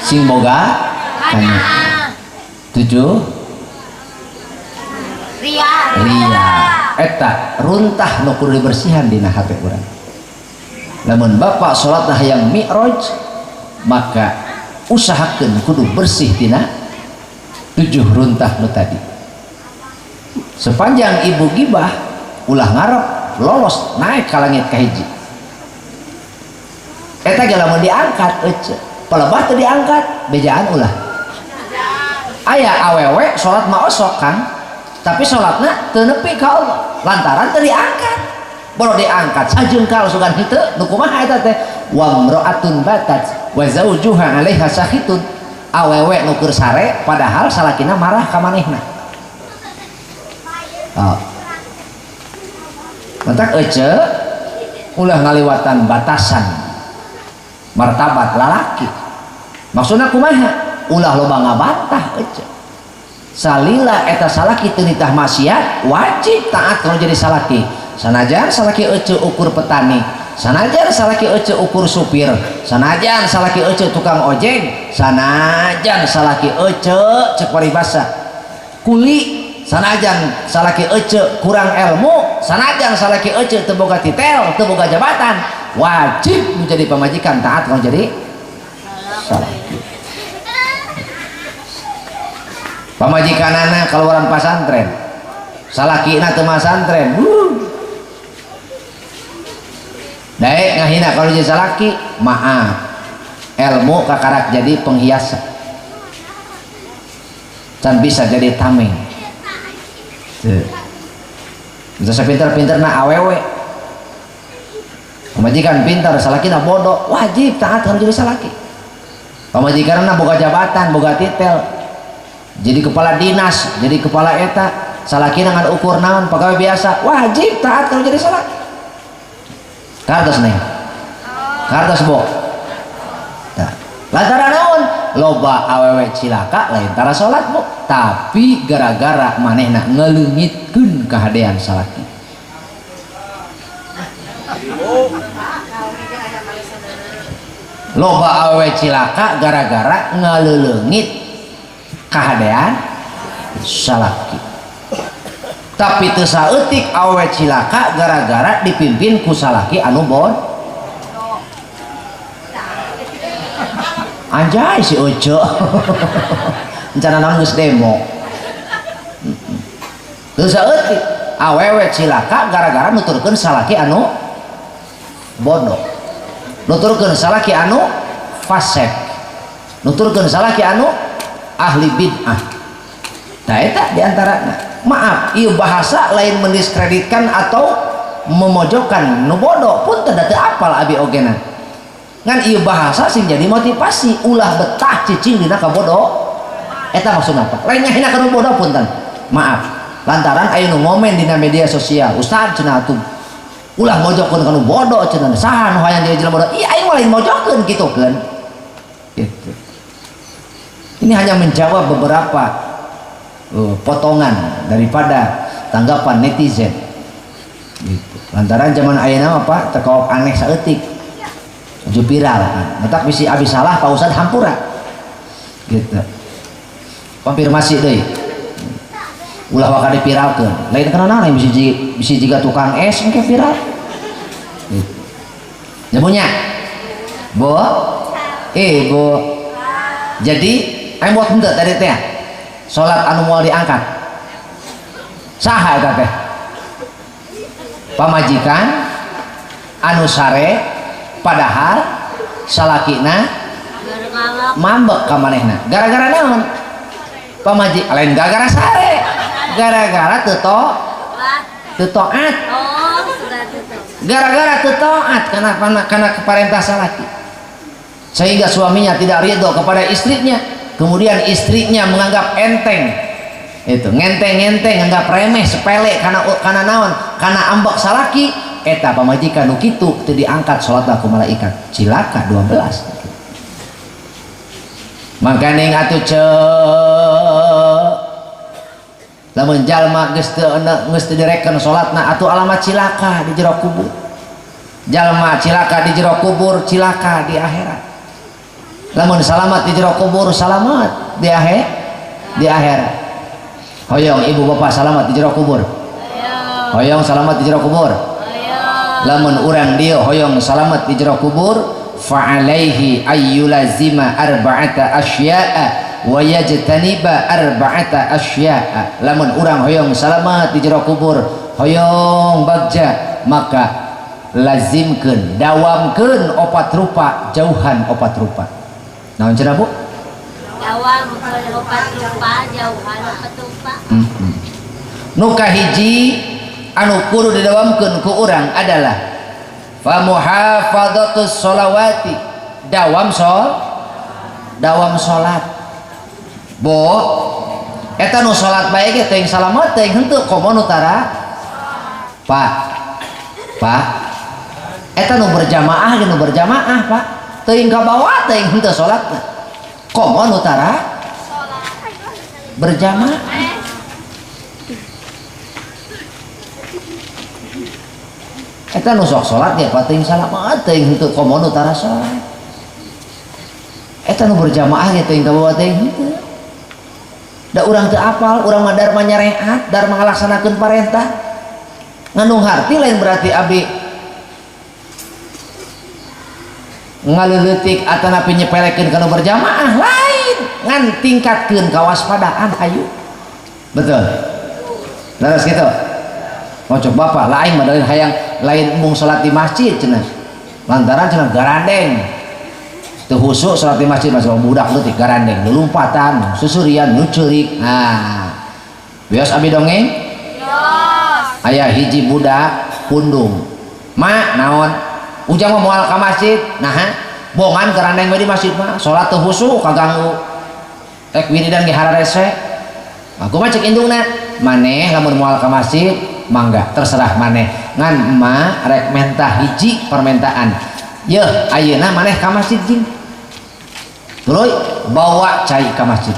sing boga kanya. Tujuh ria. Eta runtah nu kudu dibersihan dina hate urang. Lamun bapak salat hayang mi'raj, maka usahakeun kudu bersih tina tujuh runtah nu tadi. Sepanjang ibu gibah, ulah ngarep lolos naik ka langit kahiji. Eta ge lamun diangkat ece, pelebah teu diangkat, bejaan ulah. Aya awewe salat mah osok kan, tapi salatna teu nepi ka Allah lantaran teu diangkat. Baru diangkat sajengkal sugan henteu nu kumaha eta teh? Wamra'atun batat wa zaujuha 'alaiha sakhitun. Awewe nu keur sare padahal salakina marah ka manehna. Oh. Matak ece ulah ngaliwatan batasan martabat lalaki. Maksudna kumaha? Ulah loba ngabantah ece. Salila eta salaki teu nitah maksiat, wajib taat kalau jadi salaki. Sanajan salaki ece ukur petani, sanajan salaki ece ukur supir, sanajan salaki ece tukang ojek, sanajan salaki ece cek paribasa kuli, sanajan salaki ece kurang ilmu, sanajan salaki ece teu boga titel, teu boga jabatan, wajib menjadi pamajikan taat kalau jadi salaki. Pamajikanana keluaran pasantren, salakina teu masantren. Daek ngahina kalau jadi salaki, maaf, ilmu kakarak jadi penghiasan, can bisa jadi tameng. Bisa sepinter-pinter na awewe, pamajikan pintar, salakina bodoh, wajib taat kalau jadi salaki. Pamajikanna boga jabatan, boga titel, jadi kepala dinas, jadi kepala eta, salakina ngan ukur naon pegawai biasa, wajib taat kalau jadi salaki. Kartos neng, kartos bo. Nah, lantaran naon? Loba awewe cilaka lain tara salat bu, tapi gara-gara manehna ngeleungitkeun kahadean salaki. Loba awewe cilaka gara-gara ngaleleungit kahadean salaki. Tapi teu saeutik awewe cilaka gara-gara dipimpin ku salaki anu bod. Anjay si Ojo. Rencana naon geus demo. Teu saeutik awewe cilaka gara-gara nuturkeun salaki anu bodoh. Nuturkeun salaki anu fasik. Nuturkeun salaki anu ahli bid'ah. Tah eta diantarana. Maaf, ieu bahasa lain mendiskreditkan atau memojokkan nu bodoh pun teu apal abi ogena. Ngan ieu bahasa sing jadi motivasi ulah betah cicing dina kabodoh. Eta maksudna apa? Lain ngahina ka nu bodoh punten. Maaf, lantaran aya nu ngomen dina media sosial, ustaz cenah atuh ulah mojokkeun ka nu bodoh cenah, saha nu hayang jadi jelema bodoh? Ih aing mah lain mojokkeun kitu keun. Gitu. Ini hanya menjawab beberapa potongan daripada tanggapan netizen gitu. Lantaran zaman ayeuna mah Pak teu aneh saeutik aju viral kan. Matak bisi abis salah Pak Ustad hampura gitu. Konfirmasi deui. Ulah waka dipiralkeun. Lain kana naon bisi jiga tukang es engke viral. Gitu. Jamunya. Bu. Bu. Jadi aya buat henteu tadi teh. Salat anu moal diangkat. Saha eta teh? Pamajikan anu sare padahal salakina mambek ka manehna. Gara-gara naon? Pamaji lain gara-gara sare, gara-gara teu taat. Gara-gara teu taat karena perintah salaki. Sehingga suaminya tidak ridho kepada istrinya, kemudian istrinya menganggap enteng. Itu ngenteng-ngenteng, anggap remeh, sepele karena naon? Karena ambek salaki eta pamajikan nu kitu teu diangkat salatna ku malaikat. Cilaka 12. Makaning atuh ceu lamun jalma geus teu direken salatna atuh alamat cilaka di jero kubur. Jalma cilaka di jero kubur, cilaka di akhirat. Lamun salamat di jero kubur, salamat di akhirat. Hoyong ibu bapak salamat di jero kubur. Hoyong salamat di jero kubur. Lamun urang dieu hoyong salamat di jero kubur, fa'alaihi ayyulazima arba'ata asya'a wa yajtaniba arba'ata asya'a. Lamun urang hoyong salamat di jero kubur, hoyong bagja, maka lazimkeun, dawamkeun opat rupa, jauhan opat rupa. Naon cenah Bu? Dawam opat rupa, jauhan opat rupa. Nu kahiji anu kudu didawamkeun ku urang adalah fa muhafadhatus sholawati, dawam dawam salat. Bo eta nu salat bae ge teuing salamet teuing henteu komo nu tara. Pak, Pak, eta nu berjamaah ge nu berjamaah Pak, teuing ka bawah teuing henteu salatna. Komo nu tara berjamaah. Eta nu sok salat ge Pak teuing salamet teuing henteu komo nu tara salat. Eta nu berjamaah ge teuing ka bawah teuing henteu. Da urang teu apal, urang mah darma nyareat, darma ngalaksanakeun parentah. Ngandung harti lain berarti abdi ngaleuletik atanapi nyepelekeun kana berjamaah, lain ngan tingkatkeun kawaspadaan hayu. Betul. Leres kitu. Ngocok bapak lain mah lain hayang lain embung salat di masjid cenah. Lantaran cenah garandeng. Teu husuk salat di masjid masih budak leutik garandeng, lompatan, susurian, nu ceurik. Nah, bios abi dongeng? Bios. Aya hiji budak pundung. Ma naon? Ujang mah moal ka masjid. Naha? Bongan garandeng we di masjid mah, salat teu husuk kaganggu. Rek wiridan ge hararese. Aku mah cek indungna, maneh lamun moal ka masjid mangga terserah maneh. Ngan emak rek mentah hiji permintaan. Yeuh, ayeuna maneh ka masjid jing. Tuluy bawa cai ka masjid.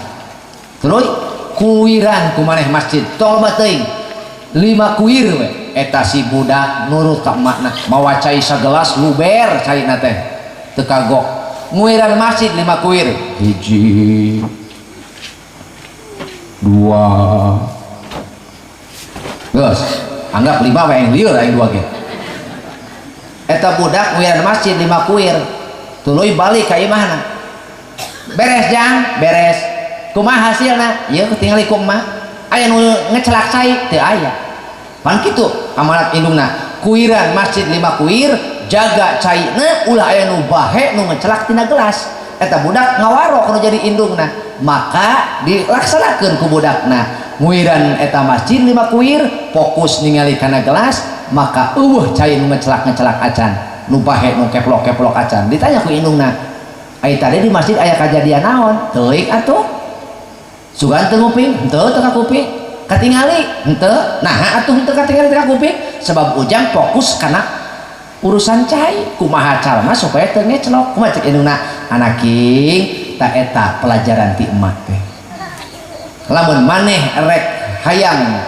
Tuluy kuiran ku maneh masjid. Tong loba teuing. 5 kuir we. Eta si budak nurut ka emakna, mawa cai sagelas luber caina teh. Teu kagok. Nguiran masjid 5 kuir. 1, 2. Geus, anggap 5 we yang lieur aing 2 ge. Eta budak nguiran masjid 5 kuir. Tuluy balik ka imahna. Beres jang, beres. Kumaha hasilna? Ieu tingali ku emak. Aya nu ngecelak cai teu aya. Pan kitu amanat indungna. Kuiran masjid 5 kuir, jaga caina ulah aya nu bahe nu ngecelak tina gelas. Eta budak ngawaro kudu jadi indungna. Maka dilaksanakeun ku budakna. Nguiran eta masjid 5 kuir, fokus ningali kana gelas, maka eueuh cai nu ngecelak-ngecelak acan, nu bahe nu keplok-keplok acan. Ditanya ku indungna, ai tadi di masjid aya kajadian naon? Teuing atuh. Sugan teu nguping? Henteu teu kakuping. Katingali? Henteu. Naha atuh henteu katingali teu kakuping? Sebab ujang fokus kana urusan cai. Kumaha carana supaya teu ngecelok? Kumaha cek indungna? Anaking, ta eta pelajaran ti emak teh. Lamun maneh rek hayang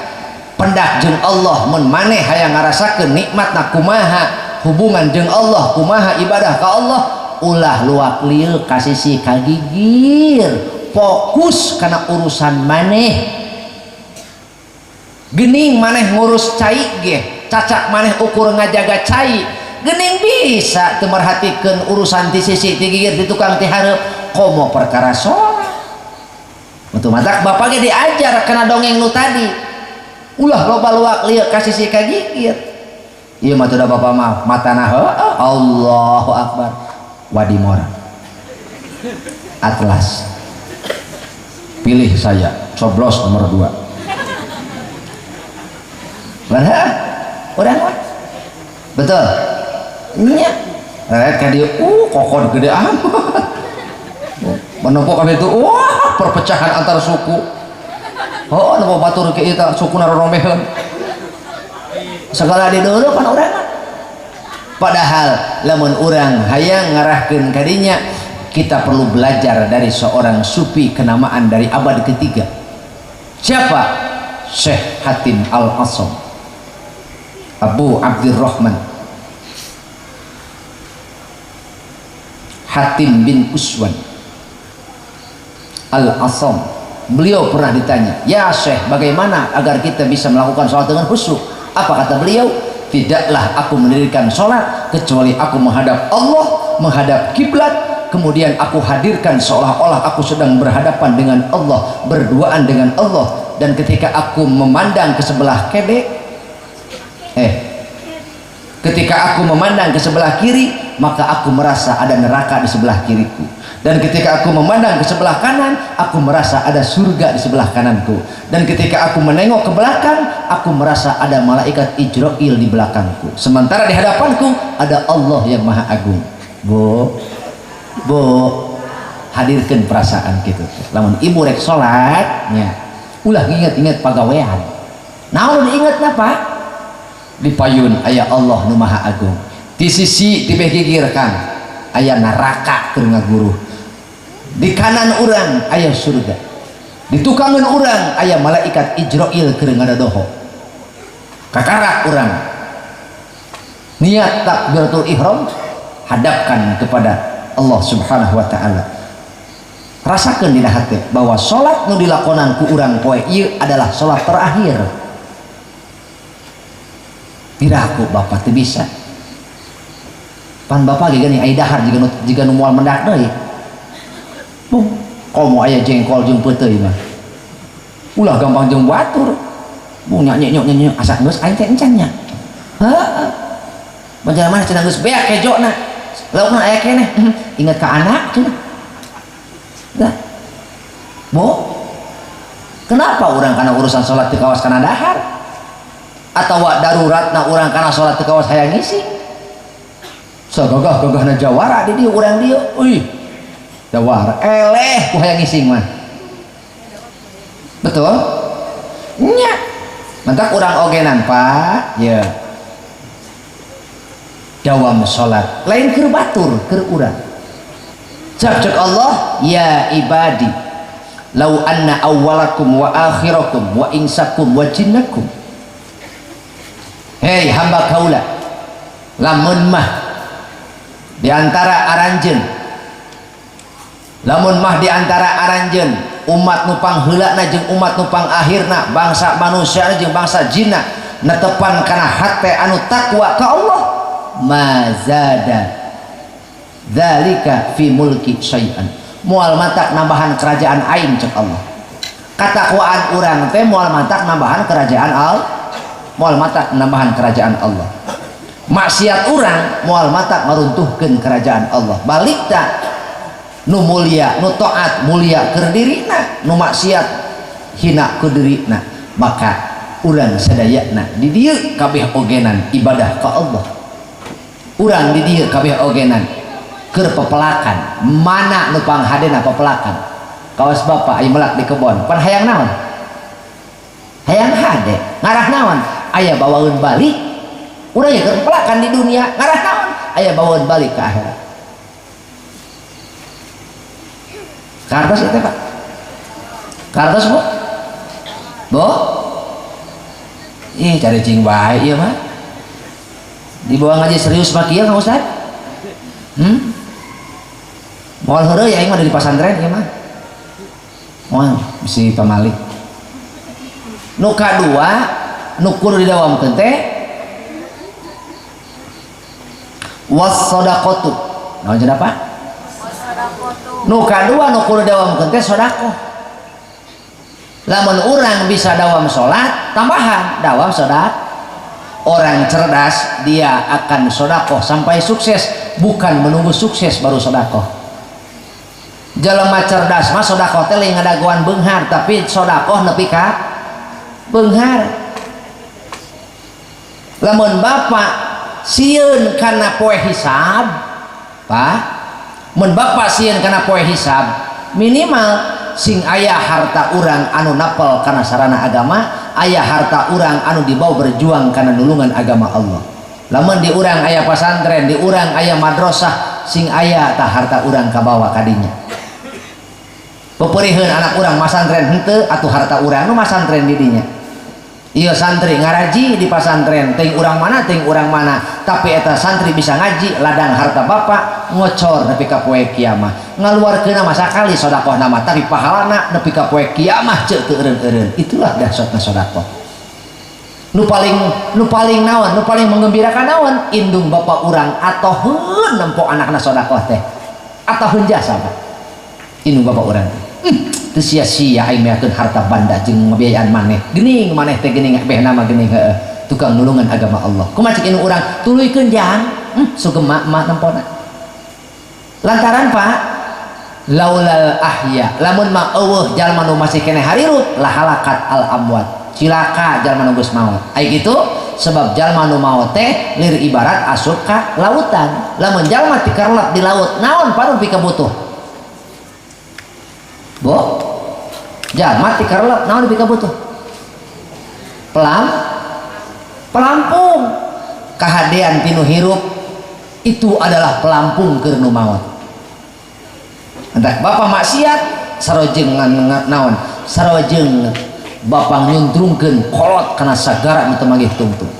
Pendak jeung Allah mun maneh hayang ngarasakeun nikmatna kumaha, hubungan jeung Allah kumaha, ibadah ka Allah, ulah luak lieu ka sisi ka gigir, fokus kana urusan maneh. Gening maneh ngurus cai ge, cacak maneh ukur ngajaga cai, gening bisa teu merhatikeun urusan ti sisi ti gigir ti tukang ti hareup, komo perkara sholat. Betul matak bapak ge diajar kana dongeng nu tadi, ulah loba luak lieu ka sisi ka gigir. Ieu mah teu da bapak mah matana heueuh, Allahu akbar, Wadimora Atlas, pilih saya, coblos nomor 2. Benar? Urang mah betul nya rek ka dieu, kokon gede amat menempo kami itu, wah perpecahan antar suku, oh nempo batur ke eta suku naroromeheun segala di dulu kan urang mah. Padahal lamun urang hayang ngarahkeun kadinya, kita perlu belajar dari seorang sufi kenamaan dari abad ketiga. Siapa? Syekh Hatim Al-Asam Abu Abdurrahman Hatim bin Uswan Al-Asam. Beliau pernah ditanya, ya Syekh, bagaimana agar kita bisa melakukan sholat dengan khusyuk? Apa kata beliau? Tidaklah aku mendirikan sholat kecuali aku menghadap Allah, menghadap kiblat, kemudian aku hadirkan seolah-olah aku sedang berhadapan dengan Allah, berduaan dengan Allah. Dan ketika aku memandang ke sebelah kiri, ketika aku memandang ke sebelah kiri, maka aku merasa ada neraka di sebelah kiriku. Dan ketika aku memandang ke sebelah kanan, aku merasa ada surga di sebelah kananku. Dan ketika aku menengok ke belakang, aku merasa ada malaikat Ijrail di belakangku. Sementara di hadapanku ada Allah yang Maha Agung. Bu, bu, hadirkan perasaan gitu. Lamun ibu rek salat nya, ulah nginget-inget pagawean. Naon diinget napa? Di payun aya Allah nu Maha Agung. Di sisi di gigir kang aya neraka keur ngaguruh. Di kanan urang aya surga, di tukangan urang aya malaikat Ijrail keur ngadadoho. Kakarak urang niat takbiratul ihram, hadapkan kepada Allah Subhanahu wa taala. Rasakeun dina hati bahwa salat nu dilakonan ku urang poe ieu adalah salat terakhir. Piraku bapak teu bisa. Pan bapak ge geuning aya dahar jiga nu moal mendak deui. Bung, komo aya jengkol jeung peuteuy mah. Ulah gampang jeung batur. Bung nya nyok nyok asa geus aing teh encan nya. Heeh. Banjar mana cenah geus beak kejona. Laukna aya keneh. Ingat ka anak cenah. Dah. Bo. Kenapa urang kana urusan salat teu kawas kana dahar? Atawa daruratna urang kana salat teu kawas hayang ngisi? Sagagah-gagahna jawara di dieu urang dieu. Euy. Jawara eleh ku hayang ngising mah. Betul? Nya. Mantak urang ogenan, Pak. Ya. Dawam salat lain keur batur, keur urang. Cek cek Allah, ya ibadi, lau anna awwalakum wa akhirakum wa insakum wa jinnakum. Hei hamba kaula, lamun mah di antara aranjeun, lamun mah di antara aranjeun umat nu pangheulana jeung umat nu pangakhirna, bangsa manusia jeung bangsa jinna netepan kana hate anu takwa ka Allah, mazada dzalika fi mulki syai'an, moal matak nambahan kerajaan aing cek Allah. Katakwaan urang teh moal matak nambahan kerajaan Allah, moal matak nambahan kerajaan Allah. Maksiat urang moal matak ngaruntuhkeun kerajaan Allah. Balik tak nu mulia, nu taat mulia keur dirina, nu maksiat hina keur dirina. Maka urang sadayana di dieu kabeh ogenan ibadah ka Allah. Urang di dieu kabeh ogenan keur pepelakan. Mana nu panghadena pepelakan? Kawas bapak aya melak di kebon, pan hayang naon? Hayang hade. Ngarah naon? Aya bawaeun balik. Urang ya keur pepelakan di dunia, ngarah naon? Aya bawaeun balik ke akhirat. Kartos itu Pak? Kartos Bu? Bu? Ih cari cing bae ieu mah. Dibawa ngaji serius mah kieu Kang Ustad? Moal heureuy aing mah di pasantren ieu mah. Moal bisi pamali. Nu kadua nu kudu didawamkeun teh was-shadaqatu. Naon cenah Pak? Nu kadua nu kudu didawamkeun teh sedekah. Lamun urang bisa dawam salat, tambahan dawam sedekah. Orang cerdas dia akan sedekah sampai sukses, bukan menunggu sukses baru sedekah. Jelema cerdas mah sedekah teh lain ngadagoan beunghar, tapi sedekah nepi ka beunghar. Lamun bapak sieun kana poe hisab, Pak, mun bapak sieun kana poe hisab, minimal sing aya harta urang anu napel kana sarana agama, aya harta urang anu dibawa berjuang kana nulungan agama Allah. Lamun di urang aya pasantren, di urang aya madrasah, sing aya tah harta urang kabawa kadinya. Peperiheun anak urang masantren henteu atuh harta urang nu masantren di dinya. Ieu santri ngaraji di pasantren, teuing urang mana teuing urang mana, tapi eta santri bisa ngaji ladang harta bapak ngocor nepi ka poe kiamah. Ngaluarkeun mah sakali sedekah nama, tapi pahalana nepi ka poe kiamah ceuk teu eureun-eureun. Itulah dahsyatna sedekah. Nu paling naon, nu paling menggembirakan naon, indung bapak urang atoheun nempo anakna sedekah teh. Atoheun jasa Pak. Indung bapak urang teh. Teu sia-sia aing meakeun harta banda jeung ngabiayaan maneh. Geuning maneh teh geuning beh nama geuning heueuh. Tukang nulungan agama Allah. Kumaha cek indung urang tuluykeun jang? Sugema mak nempona. Lantaran Pak, laulal ahya, lamun mah eueuh jalma nu masih keneh harirup la halakat al amwat. Cilaka jalma nu geus maot. Ai kitu sebab jalma nu maot teh lir ibarat asup ka lautan. Lamun jalma tikarlap di laut, naon paru pikabutuh? Bo, jalma tikarlap naon pikabutuh? Pelampung. Kahadean tinu hirup itu adalah pelampung keur nu maot. Entah bapak maksiat sarojeng naon, sarojeng bapak nyuntrungkeun kolot kana sagara nu teu manggih tungtung.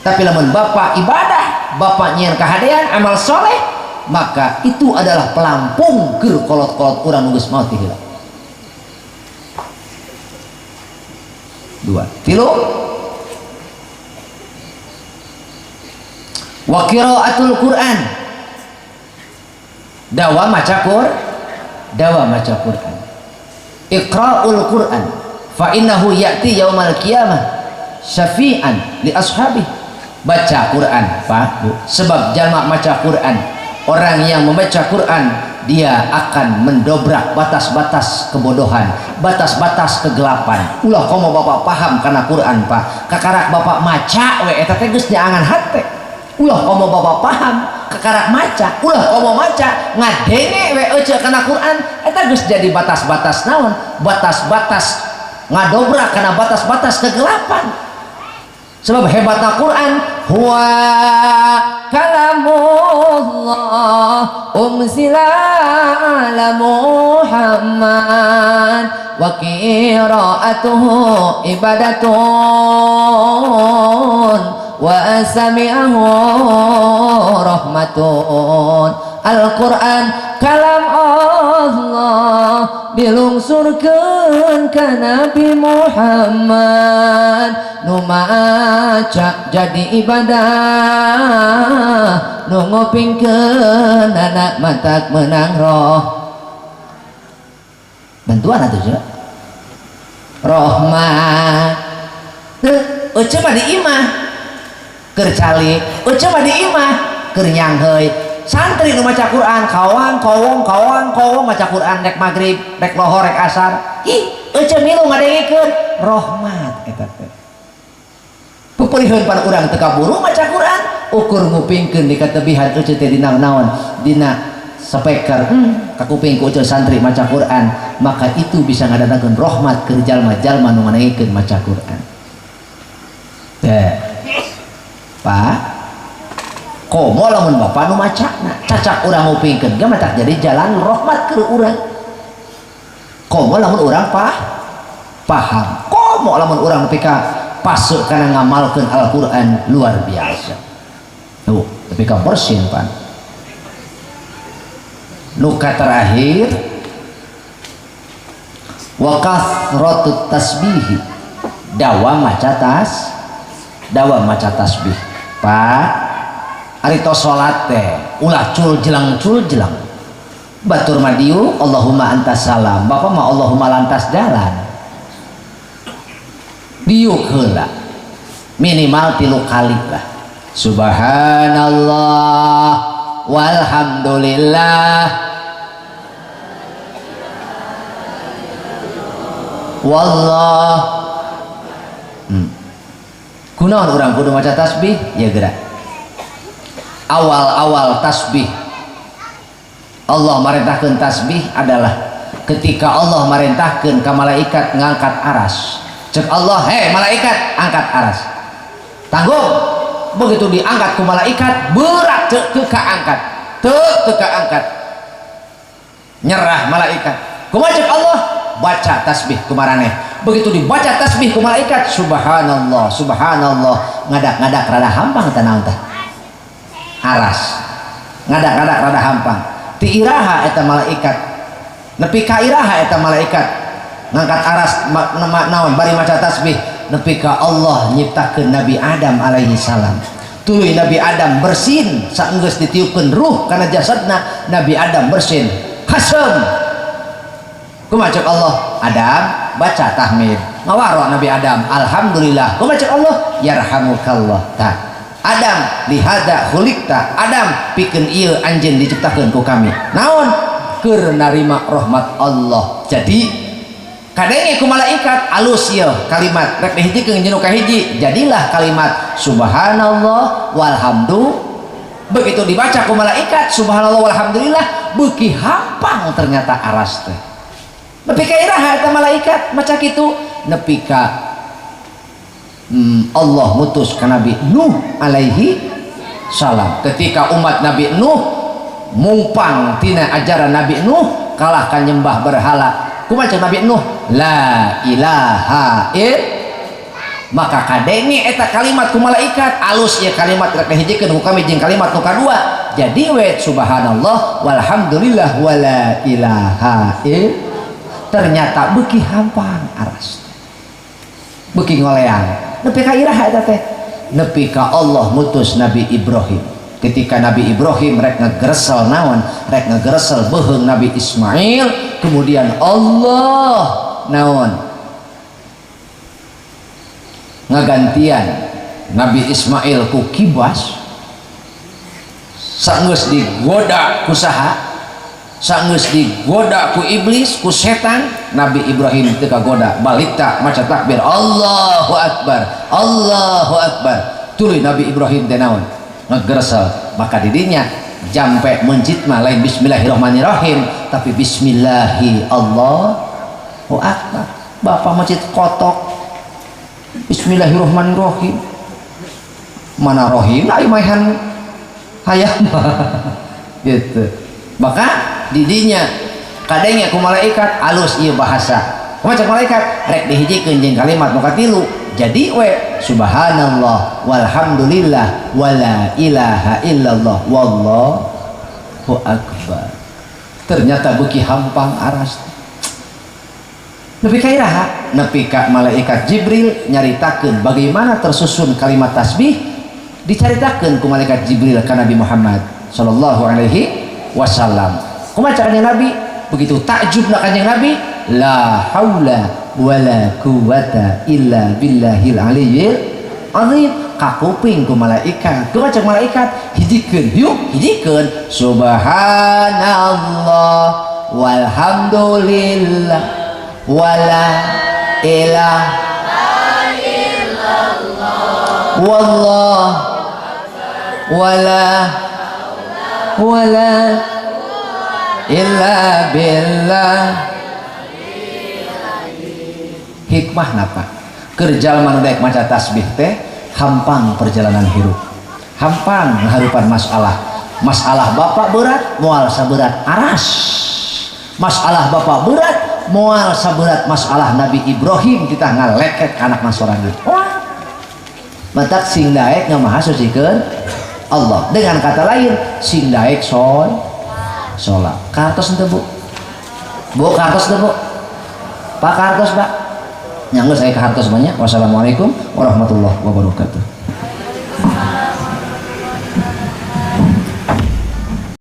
Tapi lamun bapak ibadah, bapak nyieun kahadean amal soleh, maka itu adalah pelampung keur kolot-kolot urang nu geus maot ti heula. Dua, tilu, wa qiraatul Quran, dawa maca Quran, dawa maca Quran. Iqra'ul Quran fa innahu ya'ti yaumal qiyamah syafi'an li ashabi. Baca Quran Pak, Bu, sebab jalma maca Quran, orang yang membaca Quran dia akan mendobrak batas-batas kebodohan, batas-batas kegelapan. Ulah komo bapak paham karena Quran Pak, kakarak bapak maca we eta teh geus nyaangan hate. Ulah komo bapak paham kakarak maca, ulah komo maca ngadenge we euceu kana Quran eta geus jadi batas-batas naon, batas-batas ngadobrak kana batas-batas kegelapan. Sebab hebatna Quran, huwa kalamullah unzila ala Muhammad wa qira'atuhu ibadatun wa sami'ahu rahmatun. Al-Quran kalam Allah dilungsurkeun ka Nabi Muhammad, nu maca jadi ibadah, nu ngupingkeun anak matak menang roh. Bantuan atuh cenah rahmat. Teu euceu mah di imah keur calik, euceu mah di imah keur nyangheui. Santri nu maca Quran kawang kawong kawang kawong maca Quran rek magrib rek lohor rek asar, ih euceu milu ngadengikeun rahmat eta teh. Peperiheun pan urang teu kaburu maca Quran, ukur ngupingkeun di katebihan euceu teh dina naon, dina speaker, kakuping ku euceu santri maca Quran, maka itu bisa ngadatangkeun rahmat keur jalma-jalma nu ngadengikeun maca Quran. Teh Pak, komo lamun bapak nu macana cacak urang ngupingkeun ge matak jadi jalan rahmat keur urang. Komo lamun urang paham, komo lamun urang nepi ka Pase kana ngamalkeun Al-Qur'an luar biasa. Tuh, tapi ka bersin pan. Luka terakhir wa kathratut tasbih, dawam maca tas, dawam maca tasbih. Pak, ari tos salat teh ulah cul jelang cul jelang. Batur madiu Allahumma antas salam, bapak mah Allahumma lantas jalan. Diuk heula minimal 3 kali lah. Subhanallah walhamdulillah wallah. Kunaon urang kudu maca tasbih? Ya gerak. Awal-awal tasbih Allah marentahkeun tasbih adalah ketika Allah marentahkeun ka malaikat ngangkat aras. Cek Allah, hei malaikat, angkat aras. Tanggung. Begitu diangkat ku malaikat, berat teu teu kaangkat. Teu teu kaangkat. Nyerah malaikat. Kumaha cek Allah? Baca tasbih ku maraneh. Begitu dibaca tasbih ku malaikat, subhanallah, subhanallah, ngadak-ngadak rada hampang teh naon teh? Aras. Ngadak-ngadak rada hampang. Ti iraha eta malaikat? Nepi ka iraha eta malaikat ngangkat aras naon bari maca tasbih nepi ka Allah nyiptakeun Nabi Adam alaihi salam. Tuluy Nabi Adam bersin saenggeus ditiupkeun ruh kana jasadna, Nabi Adam bersin. Hasem. Kumaha cek Allah? Adam baca tahmid. Ngawaro Nabi Adam, alhamdulillah. Kumaha cek Allah? Yarhamukallah. Tah. Adam lihada khuliqta, Adam pikeun ieu anjeun diciptakeun ku kami. Naon? Keur narima rahmat Allah. Jadi kadenge ku malaikat alus ieu kalimat rek dihijikeun jeung nu kahiji, jadilah kalimat subhanallah walhamdu. Begitu dibaca ku malaikat subhanallah walhamdulillah, beuki hampang ternyata aras teh. Nepi ka iraha eta malaikat maca kitu? Nepi ka Allah mutus ka Nabi Nuh alaihi salam. Ketika umat Nabi Nuh mumpang tina ajaran Nabi Nuh kalah ka nyembah berhala. Kumaha cek Nabi Nuh? La ilaha ill. Maka kadenge eta kalimat ku malaikat alus ieu kalimat rek dihijikeun ku kami jeung kalimat nu kadua. Jadi we subhanallah walhamdulillah wala ilaha ill. Ternyata beuki hampang aras. Beuki ngoleang. Nepi ka iraha eta teh? Nepi ka Allah mutus Nabi Ibrahim. Ketika Nabi Ibrahim rek ngegeresel naon? Rek ngegeresel beuheung Nabi Ismail, kemudian Allah naon? Ngagantian Nabi Ismail ku kibas. Sanggeus digoda ku saha? Sanggeus digoda ku iblis, ku setan, Nabi Ibrahim teu kagoda, balik tak maca takbir Allahu Akbar, Allahu Akbar. Tuluy Nabi Ibrahim teh naon? Ngegeresel. Maka didinya jampe mencit mah lain bismillahirrahmanirrahim, tapi bismillahi Allahu Akbar. Bapak mencit kotok bismillahirrahmanirrahim. Mana rohim ai maehan hayam gitu. Maka didinya kadenge ku malaikat alus ieu bahasa. Kumaha cek malaikat? Rek dihijikeun jeung kalimat nu katilu. Jadi we subhanallah walhamdulillah wala ilaha illallah wallahu akbar. Ternyata beuki hampang aras. Nepi ka iraha? Nepi ka malaikat Jibril nyaritakeun bagaimana tersusun kalimat tasbih, dicaritakeun ku malaikat Jibril ka Nabi Muhammad sallallahu alaihi wasallam. Kumaha caranya Nabi? Begitu takjub na kanjeng Nabi, la haula wala quwata illa billahil aliyyil azim. Kakuping ku malaikat. Kumaha cek malaikat? Hijikeun, yuk hijikeun. Subhanallah walhamdulillah wala ilaha illallah wallah wala wala illa billah. Hikmah napa? Keur jalma nu daek maca tasbih teh hampang perjalanan hirup, hampang ngaharupan masalah. Masalah bapak berat moal saberat aras, masalah bapak berat moal saberat masalah Nabi Ibrahim kita ngaleket ka anak masorangan. Wah. Matak sing daek ngamahasucikeun Allah. Dengan kata lain, sing daek sol salat. Kartos henteu, Bu? Bu, kartos henteu, Bu? Pak, kartos, Pak? Nyangga saya ke hartos banyak. Wassalamualaikum warahmatullahi wabarakatuh.